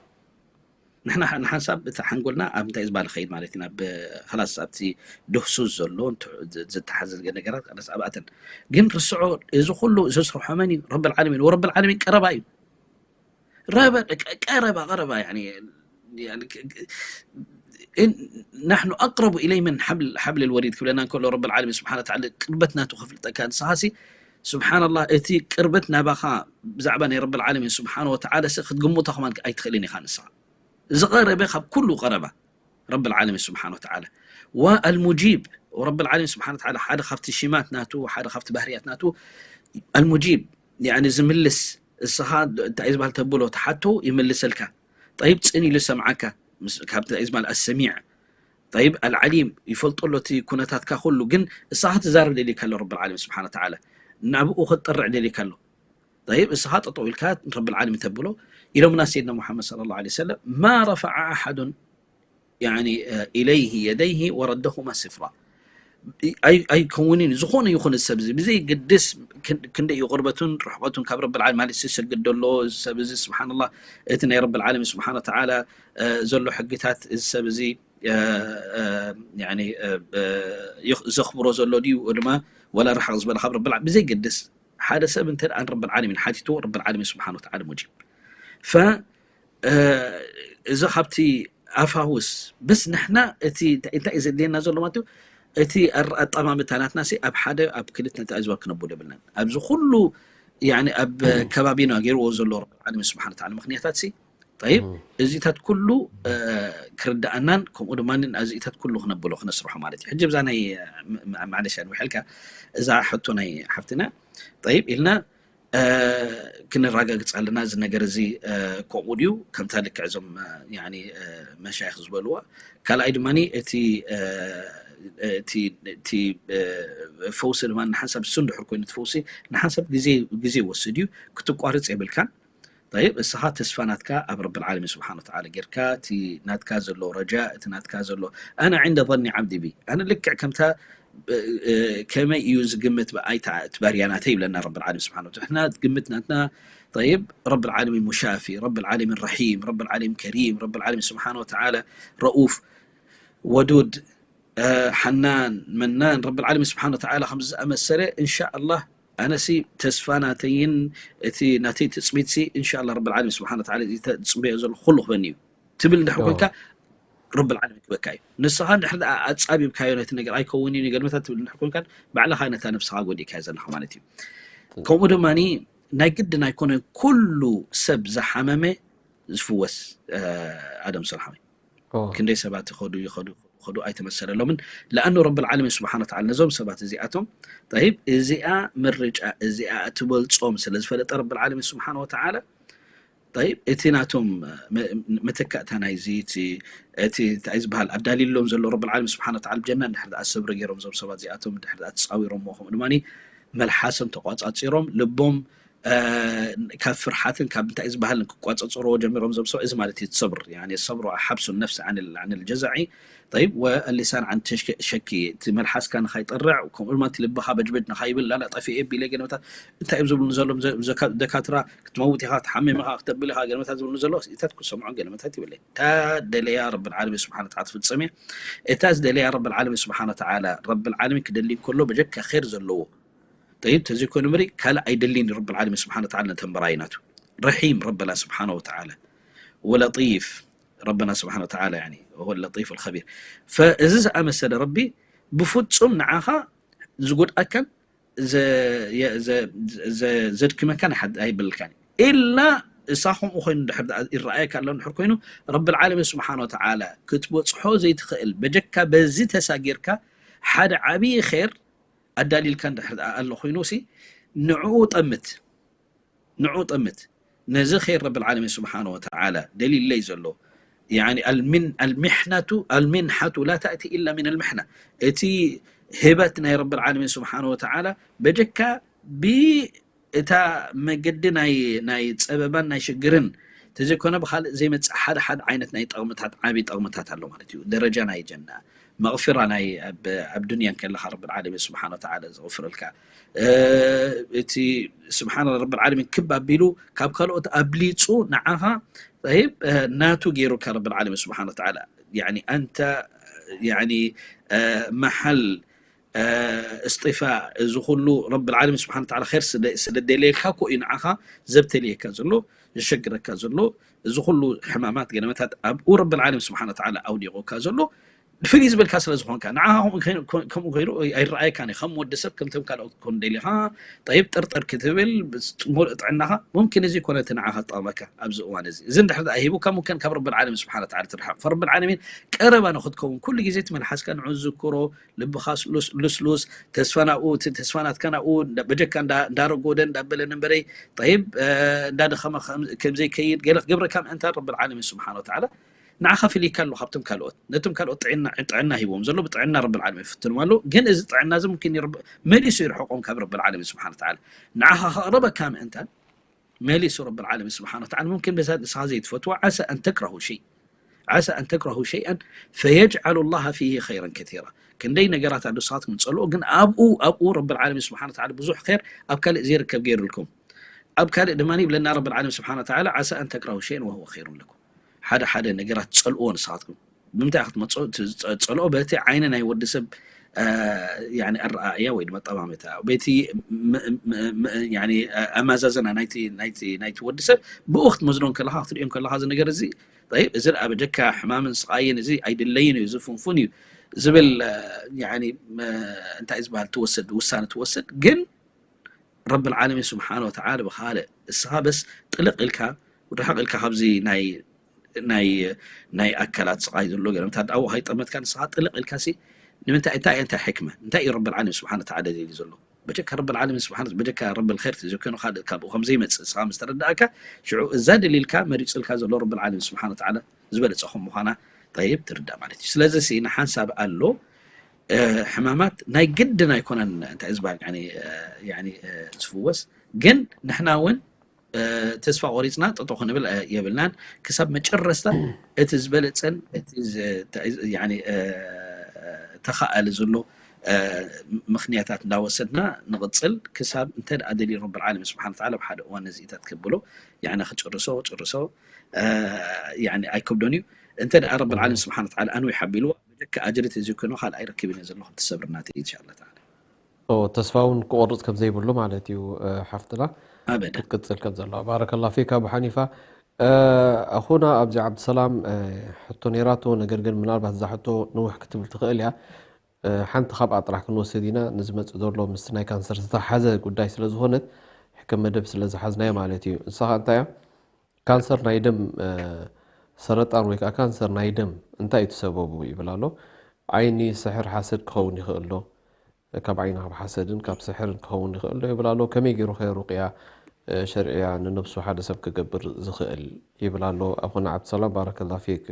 ንሕና ንሓንሳብ እቲ ሓንጎልና ኣብ እንታይ ዝባል ኸይድ ማለት ኢና ብ- ኸላስ ኣብቲ ድህሱስ ዘሎ እንት- ዝ- ዝተሓዘ ነገራት ኸላስ ኣብኣተን ግን ርስዖ እዚ ኩሉ ዘስርሖ መን እዩ ረብል ዓለሚን ወረብል ዓለሚን ቀረባ እዩ ረበ ቀ- ቀረባ ቀረባ ያኒ ያኒ ክ- ክ- إن- نحن أقرب إليه من حبل حبل الوريد ክብለና እንከሎ ረብል ዓለሚን ስብሓን ወተዓላ ቅርበት ናቱ ከፍልጠካ ንስኻሲ ስብሓንላህ እቲ ቅርበት ናባኻ ብዛዕባ ናይ ረብል ዓለሚን ስብሓን ወተዓላ ሲ ክትግምቶ ከማን ኣይትኽእልን ኢኻ ንስኻ ዝቐረበ ካብ ኩሉ ቀረባ ረብል ዓለሚን ስብሓን ወተዓላ ወአልሙጂብ ረብል ዓለሚን ስብሓን ወተዓላ ሓደ ካብቲ ሽማት ናቱ ሓደ ካብቲ ባህርያት ናቱ አልሙጂብ ያኒ ዝምልስ እስኻ እንታይ ዝበሃል ተብሎ ተሓቶ ይምልሰልካ ጠይብ ፅን ኢሉ ሰምዓካ ካብቲ እንታይ ዝበሃል ኣሰሚዕ ጠይብ ኣልዓሊም ይፈልጦ ኣሎ እቲ ኩነታትካ ኩሉ ግን እስኻ ትዛረብ ደልየካ ኣሎ ረብል ዓለሚን ስብሓን ወተዓላ ናብኡ ክትጠርዕ ደልየካ ኣሎ طيب እስኻ ጠጠው ኢልካ ረብል ዓለሚን ተብሎ ኢሎምና ሰይድና ሙሓመድ صلى الله عليه وسلم ما رفع أحد يعني إليه يديه وردهما صفرا ኣይከውንን ዝኾነ ይኹን ሰብ እዚ ብዘይ ግድስ ክንደይ እዩ ቁርበቱን ርሕቀቱን ካብ ረብል ዓለሚን ማለት ዝሰግድ ዘሎ ሰብ እዚ ስብሓንላ እቲ ናይ ረብል ዓለሚን ስብሓን ወተዓላ ዘሎ ሕግታት እዚ ሰብ እዚ ዘኽብሮ ዘሎ ድዩ ድማ ወላ ርሓቕ ዝበለ ካብ ረብል ብዘይ ግድስ ሓደ ሰብ እንተ ደኣ ንረብል ዓለሚን ሓቲትዎ ረብል ዓለሚን ስብሓን ወተዓላ ሙጂብ ፈ እዚ ካብቲ ኣፋውስ በስ ንሕና እቲ እንታይ እዩ ዘድልየና ዘሎ ማለት እዩ እቲ ኣጠማምታ ናትና ሲ ኣብ ሓደ ኣብ ክልተ እንታይ ዝባ ክነብሉ የብልናን ኣብዚ ኩሉ ያኒ ኣብ ከባቢና ገይርዎ ዘሎ ረብል ዓለሚን ስብሓን ወተዓላ ምክንያታት ሲ طيب እዚታት ኩሉ ክርዳኣናን ከምኡ ድማ እዚታት ኩሉ ክነብሎ ክነስርሖ ማለት እዩ ሕጂ ብዛ ናይ ማዕለሻ ንውሕልካ እዛ ሕቶ ናይ ሓፍትና طيب ኢልና ክንረጋግፅ ኣለና እዚ ነገር እዚ ከምኡ ድዩ ከምታ ልክዕ እዞም መሻይክ ዝበልዎ ካልኣይ ድማ እቲ እቲ ፈውሲ ድማ ንሓንሳብ እሱ እንድሕር ኮይኑ እቲ ፈውሲ ንሓንሳብ ግዜ ግዜ ይወስድ እዩ ክትቋርፅ የብልካን طيب እስኻ ተስፋ ናትካ ኣብ ረብል ዓለሚን ስብሓን ወተዓላ ጌርካ እቲ ናትካ ዘሎ ረጃ እቲ ናትካ ዘሎ ኣነ ዕንደ ظن ዓብዲ ቢ ኣነ ልክዕ ከምታ ከመይ እዩ ዝግምት ብኣይታ እቲ ባርያ ናተይ ይብለና ረብል ዓለሚን ስብሓን ወተዓላ ግምት ናትና طيب رب العالمين مشافي رب العالمين رحيم رب العالمين كريم رب العالمين سبحانه وتعالى رؤوف ودود ሓናን መናን ረብል ዓለሚን ስብሓን ወተዓላ ከምዚ ዝኣመሰለ እንሻ ኣላህ ኣነሲ ተስፋ ናተይን እቲ ናተይ ትፅቢትሲ እንሻ ኣላህ ረብል ዓለሚን ስብሓን ወተዓላ እዚ ተፅበዮ ዘሎ ኩሉ ክበኒ እዩ ትብል እንድሕር ኮንካ ረብል ዓለሚን ክበካ እዩ ንስኻ እንድሕር ኣፃቢብካዮ ነቲ ነገር ኣይከውን እዩ ገድመታት ትብል እንድሕር ኮንካ ባዕልኻ ነታ ነብስኻ ጎዲእካዮ ዘለኻ ማለት እዩ ከምኡ ድማ ናይ ግድን ኣይኮነን ኩሉ ሰብ ዝሓመመ ዝፍወስ ኣደም ሰልሓመ ክንደይ ሰባት ይኸዱ ይኸዱ ይኸዱ ኣይተመሰለሎምን ለኣኑ ረብል ዓለሚን ስብሓን ወተዓላ ነዞም ሰባት እዚኣቶም طيب እዚኣ ምርጫ እዚኣ ትበልፆም ስለ ዝፈለጠ ረብል ዓለሚን ስብሓን ወተዓላ طيب እቲ ናቶም መተካእታ ናይዚ እቲ እንታይ ዝበሃል ኣዳሊሎም ዘሎ ረብል ዓለሚን ስብሓን ወተዓላ ጀና እንድሕር ደኣ ሰብሪ ገይሮም እዞም ሰባት እዚኣቶም እንድሕር ደኣ ተፃዊሮምዎ ከምኡ ድማ መልሓሶም ተቋፃፂሮም ልቦም ካብ ፍርሓትን ካብ እንታይ ዝበሃልን ክቋፀፀርዎ ጀሚሮም ዘምሰው እዚ ማለት እዩ ሰብር يعني الصبر حبس النفس عن عن الجزع طيب واللسان عن الشك እቲ መልሓስካ ንኻይጠርዕ ከምኡ ድማ እቲ ልብኻ በጅበጅ ንኻይብል ላላ ጠፊኤ ቢለ ገለመታት እንታይ እዮም ዝብሉ ዘለዎም ደካትራ ክትመውት ኢኻ ክትሓምም ኢኻ ክተብል ኢኻ ገለመታት ዝብሉ ዘለዉ እታት ክሰምዖ ገለመታት ይብለ እታ ደለያ ረብል ዓለሚን ስብሓን ወተዓላ ትፍፀም እያ እታ ዝደለያ ረብል ዓለሚን ስብሓን ወተዓላ ረብል ዓለሚን ክደሊ እንከሎ በጀካ ኸይር ዘለዎ طيب ተዘይኮነ ምሪ ካልእ ኣይደልን ረብል ዓለሚን ስብሓን ወተዓላ ነተን በራይናቱ ረሒም ረበና ስብሓን ወተዓላ ወለጢፍ ረበና ስብሓን ወተዓላ يعني هو اللطيف الخبير ፈእዚ ዝኣመሰለ ረቢ ብፍፁም ንዓኻ ዝጎድኣካን ዘድክመካን ኣይብልካን ኢላ እሳ ከምኡ ኮይኑ ድሕር ይረኣየካ ኣሎ ድሕር ኮይኑ ረብል ዓለሚን ስብሓን ወተዓላ ክትበፅሖ ዘይትኽእል በጀካ በዚ ተሳጊርካ ሓደ ዓብዪ ር ኣዳሊልካ እንድሕር ደኣ ኣሎ ኮይኑ ሲ ንዕኡ ጠምት ንዕኡ ጠምት ነዚ ኸይር ረብል ዓለሚን ስብሓን ወተዓላ ደሊለይ ዘሎ يعني المن المحنة المنحة لا تأتي إلا من المحنة እቲ ህበት ናይ ረብል ዓለሚን ስብሓን ወተዓላ በጀካ ብ እታ መገዲ ናይ ናይ ፀበባን ናይ ሽግርን ተዘይኮነ ብካልእ ዘይመፅእ ሓደ ሓደ ዓይነት ናይ ጠቕምታት ዓብዪ ጠቕምታት ኣሎ ማለት እዩ ደረጃ ናይ ጀና መቕፊራ ናይ ኣብ ዱንያ ከለካ ረብል ዓለሚን ስብሓን ወተዓላ ዘቕፍረልካ እቲ ስብሓን ረብል ዓለሚን ክብ ኣቢሉ ካብ ካልኦት ኣብሊፁ ንዓኻ طيب ናቱ ገይሩካ ረብል ዓለሚን ስብሓን ወተዓላ يعني أنت يعني محل እስጢፋ እዚ ኩሉ ረብል ዓለሚን ስብሓን ወተዓላ ኸይር ስለ ደልየልካ እኮ እዩ ንዓኻ ዘብተልየካ ዘሎ ዘሸግረካ ዘሎ እዚ ኩሉ ሕማማት ገለመታት ኣብኡ ረብል ዓለሚን ስብሓን ወተዓላ ኣውዲቑካ ዘሎ ፍልይ ዝበልካ ስለ ዝኾንካ ንዓኻ ከምኡ ከይሩ ኣይረኣየካን እዩ ከም ወዲ ሰብ ከምቶም ካልኦት ክኮን ደሊኻ ጠይብ ጥርጥር ክትብል ሙሉእ ጥዕናኻ ሙምኪን እዚ ኮነ እቲ ንዓኻ ጠቕመካ ኣብዚ እዋን እዚ እዚ እንድሕር ደኣ ሂቡካ ሙምኪን ካብ ረብል ዓለሚን ስብሓን ወተዓላ ትርሓቕ ፈረብል ዓለሚን ቀረባ ንክትከውን ኩሉ ግዜ እቲ መልሓስካ ንዑ ዝዝክሮ ልብኻ ልስሉስ ተስፋ ናብኡ እቲ ተስፋ ናትካ ናብኡ በጀካ እንዳረጎደ እንዳበለ ንበረይ ጠይብ እንዳደኸመ ከምዘይከይድ ገለ ክገብረካ ምእንታን ረብል ዓለሚን ስብሓን ወተዓላ ንዓኻ ፍልይካ ኣሎ ካብቶም ካልኦት ነቶም ካልኦት ጥዕና ጥዕና ሂቦም ዘሎ ብጥዕና ረብል ዓለሚን ይፍትኖም ኣሎ ግን እዚ ጥዕና እዚ ሙምኪን መሊሱ ይርሕቆም ካብ ረብል ዓለሚን ስብሓን ወተዓላ ንዓኻ ከቕረበካ ምእንታን መሊሱ ረብል ዓለሚን ስብሓን ወተዓላ። ሙምኪን በዛ ንስኻ ዘይትፈትዎ ዓሳ ኣን ተክረሁ ሸይ ዓሳ ኣን ተክረሁ ሸይኣን ፈየጅዓሉ ላሃ ፊሂ ኸይረን ከቲራ። ክንደይ ነገራት ኣሎ ንስኻትኩም ትጸልኦ፣ ግን ኣብኡ ኣብኡ ረብል ዓለሚን ስብሓን ወተዓላ ብዙሕ ኸይር ኣብ ካልእ ዘይርከብ ገይሩልኩም። ኣብ ካልእ ድማ ይብለና ረብል ዓለሚን ስብሓን ወተዓላ ዓሳ ኣን ተክረሁ ሸይን ወሁወ ኸይሩን ለኩም። ሓደ ሓደ ነገራት ትጸልእዎ ንስኻትኩም። ብምንታይ ክትመጽኦ ትጸልኦ? በቲ ዓይኒ ናይ ወዲ ሰብ ኣረኣእያ ወይ ድማ ጠማመታ በቲ ኣመዛዘና ናይቲ ወዲ ሰብ ብኡ ክትመዝኖ ከለኻ ክትሪኦ ከለኻ እዚ ነገር እዚ ይብ እዚ ደኣ በጀካ ሕማምን ስቓይን እዚ ኣይድለይን እዩ ዝፍንፉን እዩ ዝብል እንታይ ዝበሃል ትወስድ ውሳነ ትወስድ ግን ረብል ዓለሚን ስብሓን ወተዓላ ብኻልእ እስኻ በስ ጥልቕ ኢልካ ርሕቕ ኢልካ ካብዚ ናይ ናይ ናይ ኣካላት ስቓይ ዘሎ ገለ ምታ ኣብኡ ከይጠመትካ ንስኻ ጥልቕ ኢልካ ሲ ንምንታይ እንታይ እንታይ ሕክመ እንታይ እዩ ረብል ዓለሚን ስብሓን ወተዓላ ደልዩ ዘሎ በጀካ ረብል ዓለሚን ስብሓን በጀካ ረብል ኸይር ተዘኮኑ ካልእ ካብኡ ከም ዘይመጽእ እስኻ ምስ ተረዳእካ ሽዑ እዛ ደሊልካ መሪጽልካ ዘሎ ረብል ዓለሚን ስብሓን ወተዓላ ዝበለጸ ከም ምዃና ጠይብ ትርዳእ ማለት እዩ ስለዚ ሲ ንሓንሳብ ኣሎ ሕማማት ናይ ግድን ኣይኮነን እንታይ ዝበሃል ዝፍወስ ግን ንሕና እውን ተስፋ ቆሪፅና ጠጦ ክንብል የብልናን ክሳብ መጨረስታ እቲ ዝበለፀን ተኸኣሊ ዘሎ ምክንያታት እንዳወሰድና ንቕፅል ክሳብ እንተ ደኣ ደልዩ ረብል ዓለሚን ስብሓን ተዓላ ኣብ ሓደ እዋን ነዚኢታት ከብሎ ያዕኒ ክጭርሶ ክጭርሶ ያዕኒ ኣይከብዶን እዩ እንተ ደኣ ረብል ዓለሚን ስብሓን ተዓላ ኣንዊሕ ኣቢልዎ በጀካ ኣጅሪ ተዘይኮይኑ ካልእ ኣይረክብን እየ ዘለኹ ትሰብርና ትርኢ ኢንሻላ ተዓላ ተስፋ እውን ክቆርፅ ከም ዘይብሉ ማለት እዩ ሓፍትና ክትቅፅል ከም ዘለዋ ባረከላ ፊክ ኣቡ ሓኒፋ ኣኹና ኣብዚ ዓብድሰላም ሕቶ ነይራቶ ነገር ግን ምናልባት እዛ ሕቶ ንውሕ ክትብል ትኽእል እያ ሓንቲ ካብኣ ጥራሕ ክንወስድ ኢና ንዝመፅእ ዘሎ ምስ ናይ ካንሰር ዝተሓዘ ጉዳይ ስለ ዝኾነት ሕከም መደብ ስለ ዝሓዝናዮ ማለት እዩ ንስኻ እንታይ እያ ካንሰር ናይ ደም ሰረጣን ወይ ከዓ ካንሰር ናይ ደም እንታይ እዩ ትሰበቡ ይብል ኣሎ ዓይኒ ስሕር ሓሰድ ክኸውን ይኽእል ዶ ካብ ዓይኒ ካብ ሓሰድን ካብ ስሕርን ክኸውን ይኽእል ዶ ይብል ኣሎ ከመይ ገይሩ ከ ሩቅያ ሸርዕያ ንነብሱ ሓደ ሰብ ክገብር ዝኽእል ይብል ኣሎ ኣኹና ዓብድሰላም ባረከላ ፊክ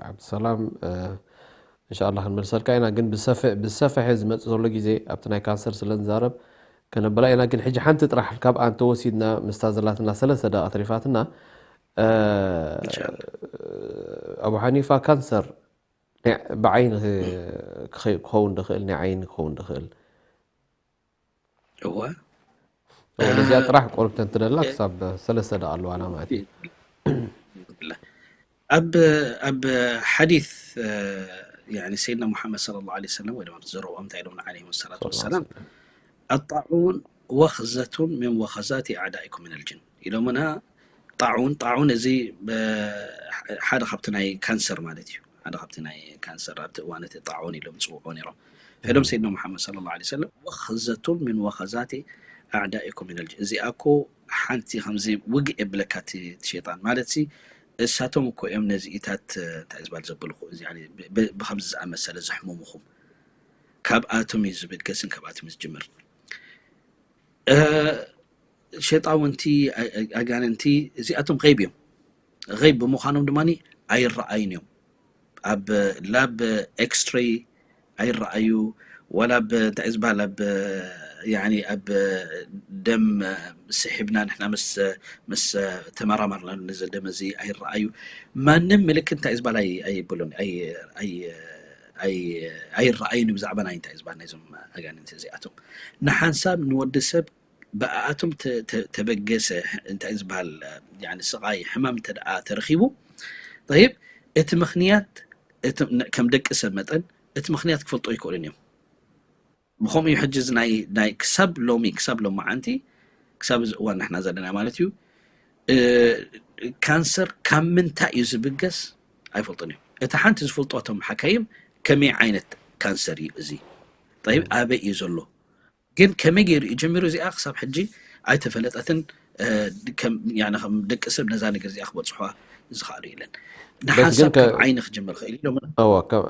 ዓብድሰላም እንሻላ ክንመልሰልካ ኢና ግን ብሰፍሐ ዝመፅእ ዘሎ ግዜ ኣብቲ ናይ ካንሰር ስለ ንዛረብ ከነብላ ኢና ግን ሕጂ ሓንቲ ጥራሕ ካብኣ እንተወሲድና ምስታ ዘላትና ሰለስተ ደቂ ኣትሪፋትና ኣቡ ሓኒፋ ካንሰር ብዓይኒ ክኸውን ድኽእል ናይ ዓይኒ ክኸውን ድኽእል እወ ነዚኣ ጥራሕ ቆርብተን ትደላ ክሳብ ሰለስተ ደቂ ኣለዋና ማለት እዩ ኣብ ኣብ ሓዲስ ሰይድና ሙሓመድ صلى الله عليه وسلم ወይ ድማ ዘረብኦም እንታይ ኢሎም ዓለይሂም ሰላቱ ወሰላም ኣጣዑን ወኽዘቱን ምን ወኸዛቲ ኣዕዳኢኩም ምን ልጅን ኢሎምና ጣዑን ጣዑን እዚ ሓደ ካብቲ ናይ ካንሰር ማለት እዩ ሓደ ካብቲ ናይ ካንሰር ኣብቲ እዋን እቲ ጣዑን ኢሎም ዝፅውዑ ነይሮም ፈዶም ሰይድና ሙሓመድ صلى الله عليه وسلم ወኽዘቱን ምን ወኸዛቲ ኣዕዳኢኩም ምን ልጅን እዚኣ እኮ ሓንቲ ከምዚ ውግእ የብለካ እቲ ሸይጣን ማለት ሲ እሳቶም እኮ እዮም ነዚኢታት እንታይ ዝበሃል ዘብልኹ እዚ ብከምዚ ዝኣመሰለ ዘሕምሙኹም ካብኣቶም እዩ ዝብገስን ካብኣቶም እዩ ዝጅምር ሸጣውንቲ ኣጋንንቲ እዚኣቶም غይብ እዮም غይብ ብምዃኖም ድማ ኣይረኣዩን እዮም ኣብ ላብ ኤክስትሬይ ኣይረኣዩ ዋላ ብ እንታይ ዝበሃል ኣብ ያኒ ኣብ ደም ስሒብና ንሕና ምስ ምስ ተመራመርና ነዚ ደም እዚ ኣይረኣዩ ማንም ምልክት እንታይ ዝበሃል ኣይብሉን ኣይረኣዩን ብዛዕባ ናይ እንታይ ዝበሃል ናይዞም ኣጋንንቲ እዚኣቶም ንሓንሳብ ንወዲ ሰብ ብኣኣቶም ተበገሰ እንታይ ዝበሃል ስቓይ ሕማም እንተ ተረኺቡ ይብ እቲ ምኽንያት ከም ደቂ ሰብ መጠን እቲ ምኽንያት ክፈልጦ ይክእሉን እዮም ብኸምኡ እዩ ሕጂ ናይ ክሳብ ሎሚ ክሳብ ሎማዓንቲ ክሳብ እዚ እዋን ንሕና ዘለና ማለት እዩ ካንሰር ካብ ምንታይ እዩ ዝብገስ ኣይፈልጡን እዮም እቲ ሓንቲ ዝፈልጦቶም ሓካይም ከመይ ዓይነት ካንሰር እዩ እዚ ይብ ኣበይ እዩ ዘሎ ግን ከመይ ገይሩ እዩ ጀሚሩ እዚኣ ክሳብ ሕጂ ኣይተፈለጠትን ከም ደቂ ሰብ ነዛ ነገር እዚኣ ክበፅሖ ዝኽኣሉ የለን ንሓንሳብ ካብ ዓይኒ ክጀምር ክእል ኢሎም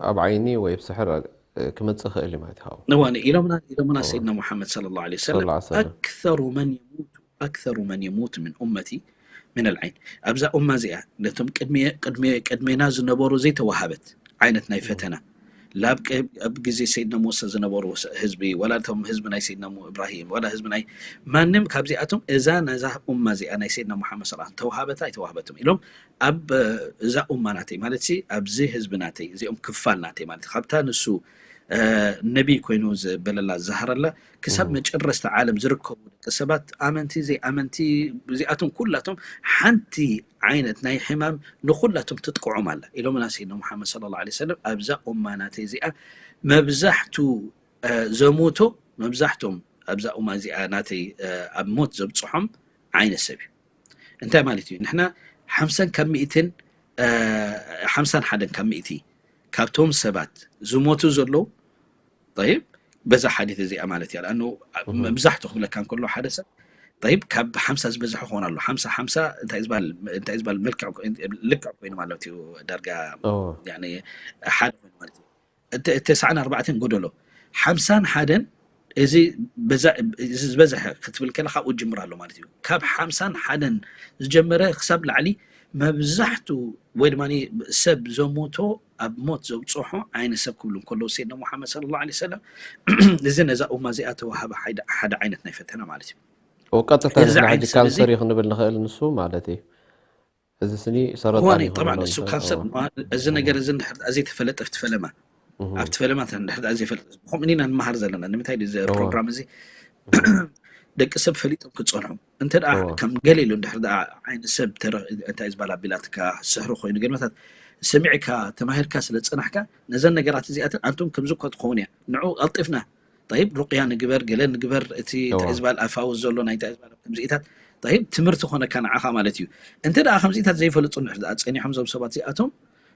ኣብ ዓይኒ ወይ ስሕር ክመፅእ ክእል ማለት ሃው እዋን ኢሎምና ኢሎምና ሰይድና ሙሓመድ صلى الله عليه وسلم أكثر من يموت أكثر من يموت من أمتي من العين ኣብዛ ኡማ እዚኣ ነቶም ቅድሜና ዝነበሩ ዘይተዋሃበት ዓይነት ናይ ፈተና ላብ ቀ- ኣብ ግዜ ሰይድና ሙሳ ዝነበሩ ስ- ህዝቢ፣ ዋላ እቶም ህዝቢ ናይ ሰይድና ሙ- እብራሂም፣ ዋላ ህዝቢ ናይ ማንም ካብዚኣቶም፣ እዛ ነዛ ኡማ እዚኣ ናይ ሰይድና ሙሓመድ ሰለላሁ ዐለይሂ ወሰለም ተዋሃበት ኣይተዋህበትም ኢሎም ኣብ እ፣ እዛ ኡማ ናተይ ማለት ሲ ኣብዚ ህዝቢ ናተይ፣ እዚኦም ክፋል ናተይ ማለት ካብታ ንሱ እ፣ ነቢይ ኮይኑ ዝበለላ ዝዛሃረላ ክሳብ መጨረስቲ ዓለም ዝርከቡ ደቂ ሰባት ኣመንቲ ዘይኣመንቲ እዚኣቶም ኩላቶም ሓንቲ ዓይነት ናይ ሕማም ንኹላቶም ትጥቅዖም ኣላ ኢሎምና ሰይድና ሙሓመድ ሰለላሁ ዐለይሂ ወሰለም። ኣብዛ ኡማ ናተይ እዚኣ መብዛሕቱ እ፣ ዘሞቶ መብዛሕቶም ኣብዛ ኡማ እዚኣ ናተይ እ፣ ኣብ ሞት ዘብፅሖም ዓይነት ሰብ እዩ። እንታይ ማለት እዩ? ንሕና ሓምሳን ካብ ሚእትን እ፣ ሓምሳን ሓደን ካብ ሚእቲ ካብቶም ሰባት ዝሞቱ ዘለዉ ጠይብ በዛ ሓዲት እዚኣ ማለት እያ። ለኣኑ መብዛሕትኡ ክብለካ እንከሎ ሓደ ሰብ ጠይብ ካብ ሓምሳ ዝበዝሐ ክኾን ኣሎ። ሓምሳ ሓምሳ እንታይ ዝበሃል እንታይ ዝበሃል መልክዕ ኮ- ልክዕ ኮይኑ ማለት እዩ። ዳርጋ ያኒ ሓደ ኮይኑ ማለት እዩ። እቲ ተስዓን ኣርባዕተን ጎደሎ ሓምሳን ሓደን እዚ በዛ- እዚ ዝበዝሐ ክትብል ከለካ ካብኡ ጅምር ኣሎ ማለት እዩ። ካብ ሓምሳን ሓደን ዝጀመረ ክሳብ ላዕሊ መብዛሕቱ ወይ ድማ ሰብ ዘሞቶ ኣብ ሞት ዘብፅሖ ዓይነት ሰብ ክብሉ እንከለዉ ሰይድና ሙሓመድ ሰለላሁ ዐለይሂ ወሰለም እዚ ነዛ ኡማ እዚኣ ተዋሃበ ሓደ ሓደ ዓይነት ናይ ፈተና ማለት እዩ። ቀጥታ እዚ ንሕና ሕጂ ዓይነት ሰብ እዚ ካንሰር እዩ ክንብል ንኽእል ንሱ ማለት እዩ። እዚ ስኒ ሰረጣን እዋን እዩ እዩ ጠብዓ ክንብሎ እሱ ንኽእል። ካንሰር እዎ። እዋ- እዚ ነገር እዚ እንድሕር ዳኣ ዘይተፈለጠ ኣብቲ ፈለማ እሁ። ኣብቲ ፈለማ እንድሕር ዳኣ ዘይፈለጠ ከምኡ ኢና ንመሃር ዘለና ንምንታይ ድዩ እዚ እዎ። ፕሮግራም እዚ እሁ። ደቂ ሰብ ፈሊጦም ክፀንሑ እንተ ደኣ እዎ። ከም ገለ ኢሉ እንድሕር ደኣ ዓይነት ሰብ ተረ- እንታይ ዝበሃል ኣቢላትካ ስሕሪ ኮይኑ ገለመታት ሰሚዕካ ተማሂርካ ስለ ዝፀናሕካ ነዘን ነገራት እዚኣተን ኣንቱም ከምዚ እኮ ትኸውን እያ ንዑ ቀልጢፍና ጠይብ ሩቅያ ንግበር ገለ ንግበር እቲ እዋ። እንታይ ዝበሃል ኣፋውስ ዘሎ ናይ እንታይ ዝበሃል ከምዚኢታት ጠይብ ትምህርቲ ኮነካ ንዓኻ ማለት እዩ። እንተ ደኣ ከምዚኢታት ዘይፈልጡ እንድሕር ደኣ ፀኒሖም እዞም ሰባት እዚኣቶም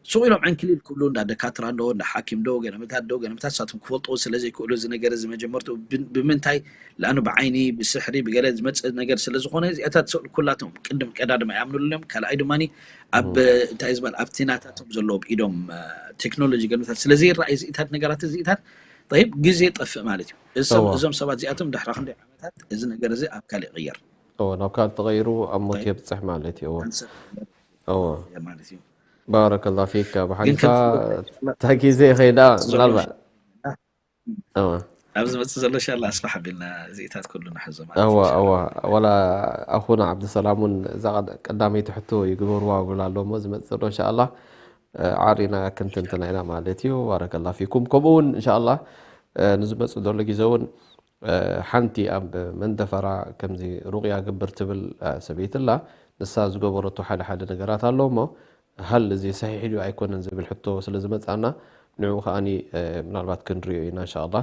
ሱቕ ኢሎም ዕንክሊል ክብሉ እንዳ ደካትራ እንዶ እንዳ ሓኪም ዶ ገለመታት ዶ ገለመታት ንሳቶም ክፈልጥዎ ስለ ዘይክእሉ እዚ ነገር እዚ መጀመርትኡ ብ- ብምንታይ ለኣኑ ብዓይኒ ብስሕሪ ብገለ ዝመፅእ ነገር ስለ ዝኾነ እዚኣታት ሰ- ኩላቶም ቅድም ቀዳድም ኣይኣምኑሉን እዮም። ካልኣይ ድማ ኣብ እንታይ ዝበሃል ኣብቲ ናታቶም ዘለዎ ብኢዶም ቴክኖሎጂ ገለመታት ስለ ዘይረኣዩ እዚኢታት ነገራት እዚኢታት ጠይብ ግዜ ጠፍእ ማለት እዩ። እዞም እዋ። እዞም ሰባት እዚኣቶም ድሕሪ ክንደይ ዓመታት እዚ ነገር እዚ ኣብ ካልእ ይቕየር እዎ ናብ ካልእ ተቐይሩ ኣብ ሞት የብፅሕ ማለት እዩ። እዎ ካንሰር እዎ ማለት እዩ። ባረከላ ፊክ ኣቡ ግን ሓኒፋ ከም እታ ግዜ ከይዳ ምናልባት እዎ ኣብ ዝመፅእ ዘሎ ሻላ ኣስፋሕ ኣቢልና እዚኢታት ኩሉ ንሕዞ ማለት እዋ እዩ። እዋ ወላ ኣኹና ዓብድሰላም እውን እዛ ቀድ- ቀዳመይቲ ሕቶ ይግበርዋ ብላ ኣሎ እሞ ዝመፅእ ዘሎ እንሻኣላ ዓሪና ክንትንትና ኢና ማለት እዩ። ባረከላ ፊኩም። ከምኡ እውን እንሻኣላ ንዝመፅእ ዘሎ ግዜ እውን ሓንቲ ኣብ መንደፈራ ከምዚ ሩቅያ ግብር ትብል ሰበይቲ ኣላ። ንሳ ዝገበረቶ ሓደ ሓደ ነገራት ኣሎ እሞ ሃል እዚ ሰሒሕ ድዩ ኣይኮነን ዝብል ሕቶ ስለ ዝመፅኣና ንዕኡ ከዓኒ ምናልባት ክንሪኦ ኢና እንሻኣላ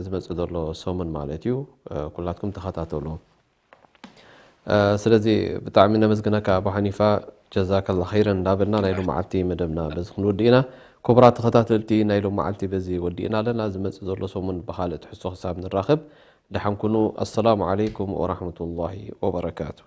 ዝመፅእ ዘሎ ሰሙን ማለት እዩ። ኩላትኩም ተኸታተሉ። ስለዚ ብጣዕሚ ነመስግነካ ኣቡ ሓኒፋ ጀዛከላ ኸይረን እንዳበልና ናይ ሎመዓልቲ መደብና በዚ ክንወድእ ኢና። ክቡራት ተኸታተልቲ ናይ ሎመዓልቲ በዚ ወዲእና ኣለና። ዝመፅእ ዘሎ ሰሙን ብኻልእ ትሕዝቶ ክሳብ ንራኸብ ደሓን ኩኑ። ኣሰላሙ ዓለይኩም ወራህመቱላሂ ወበረካቱ።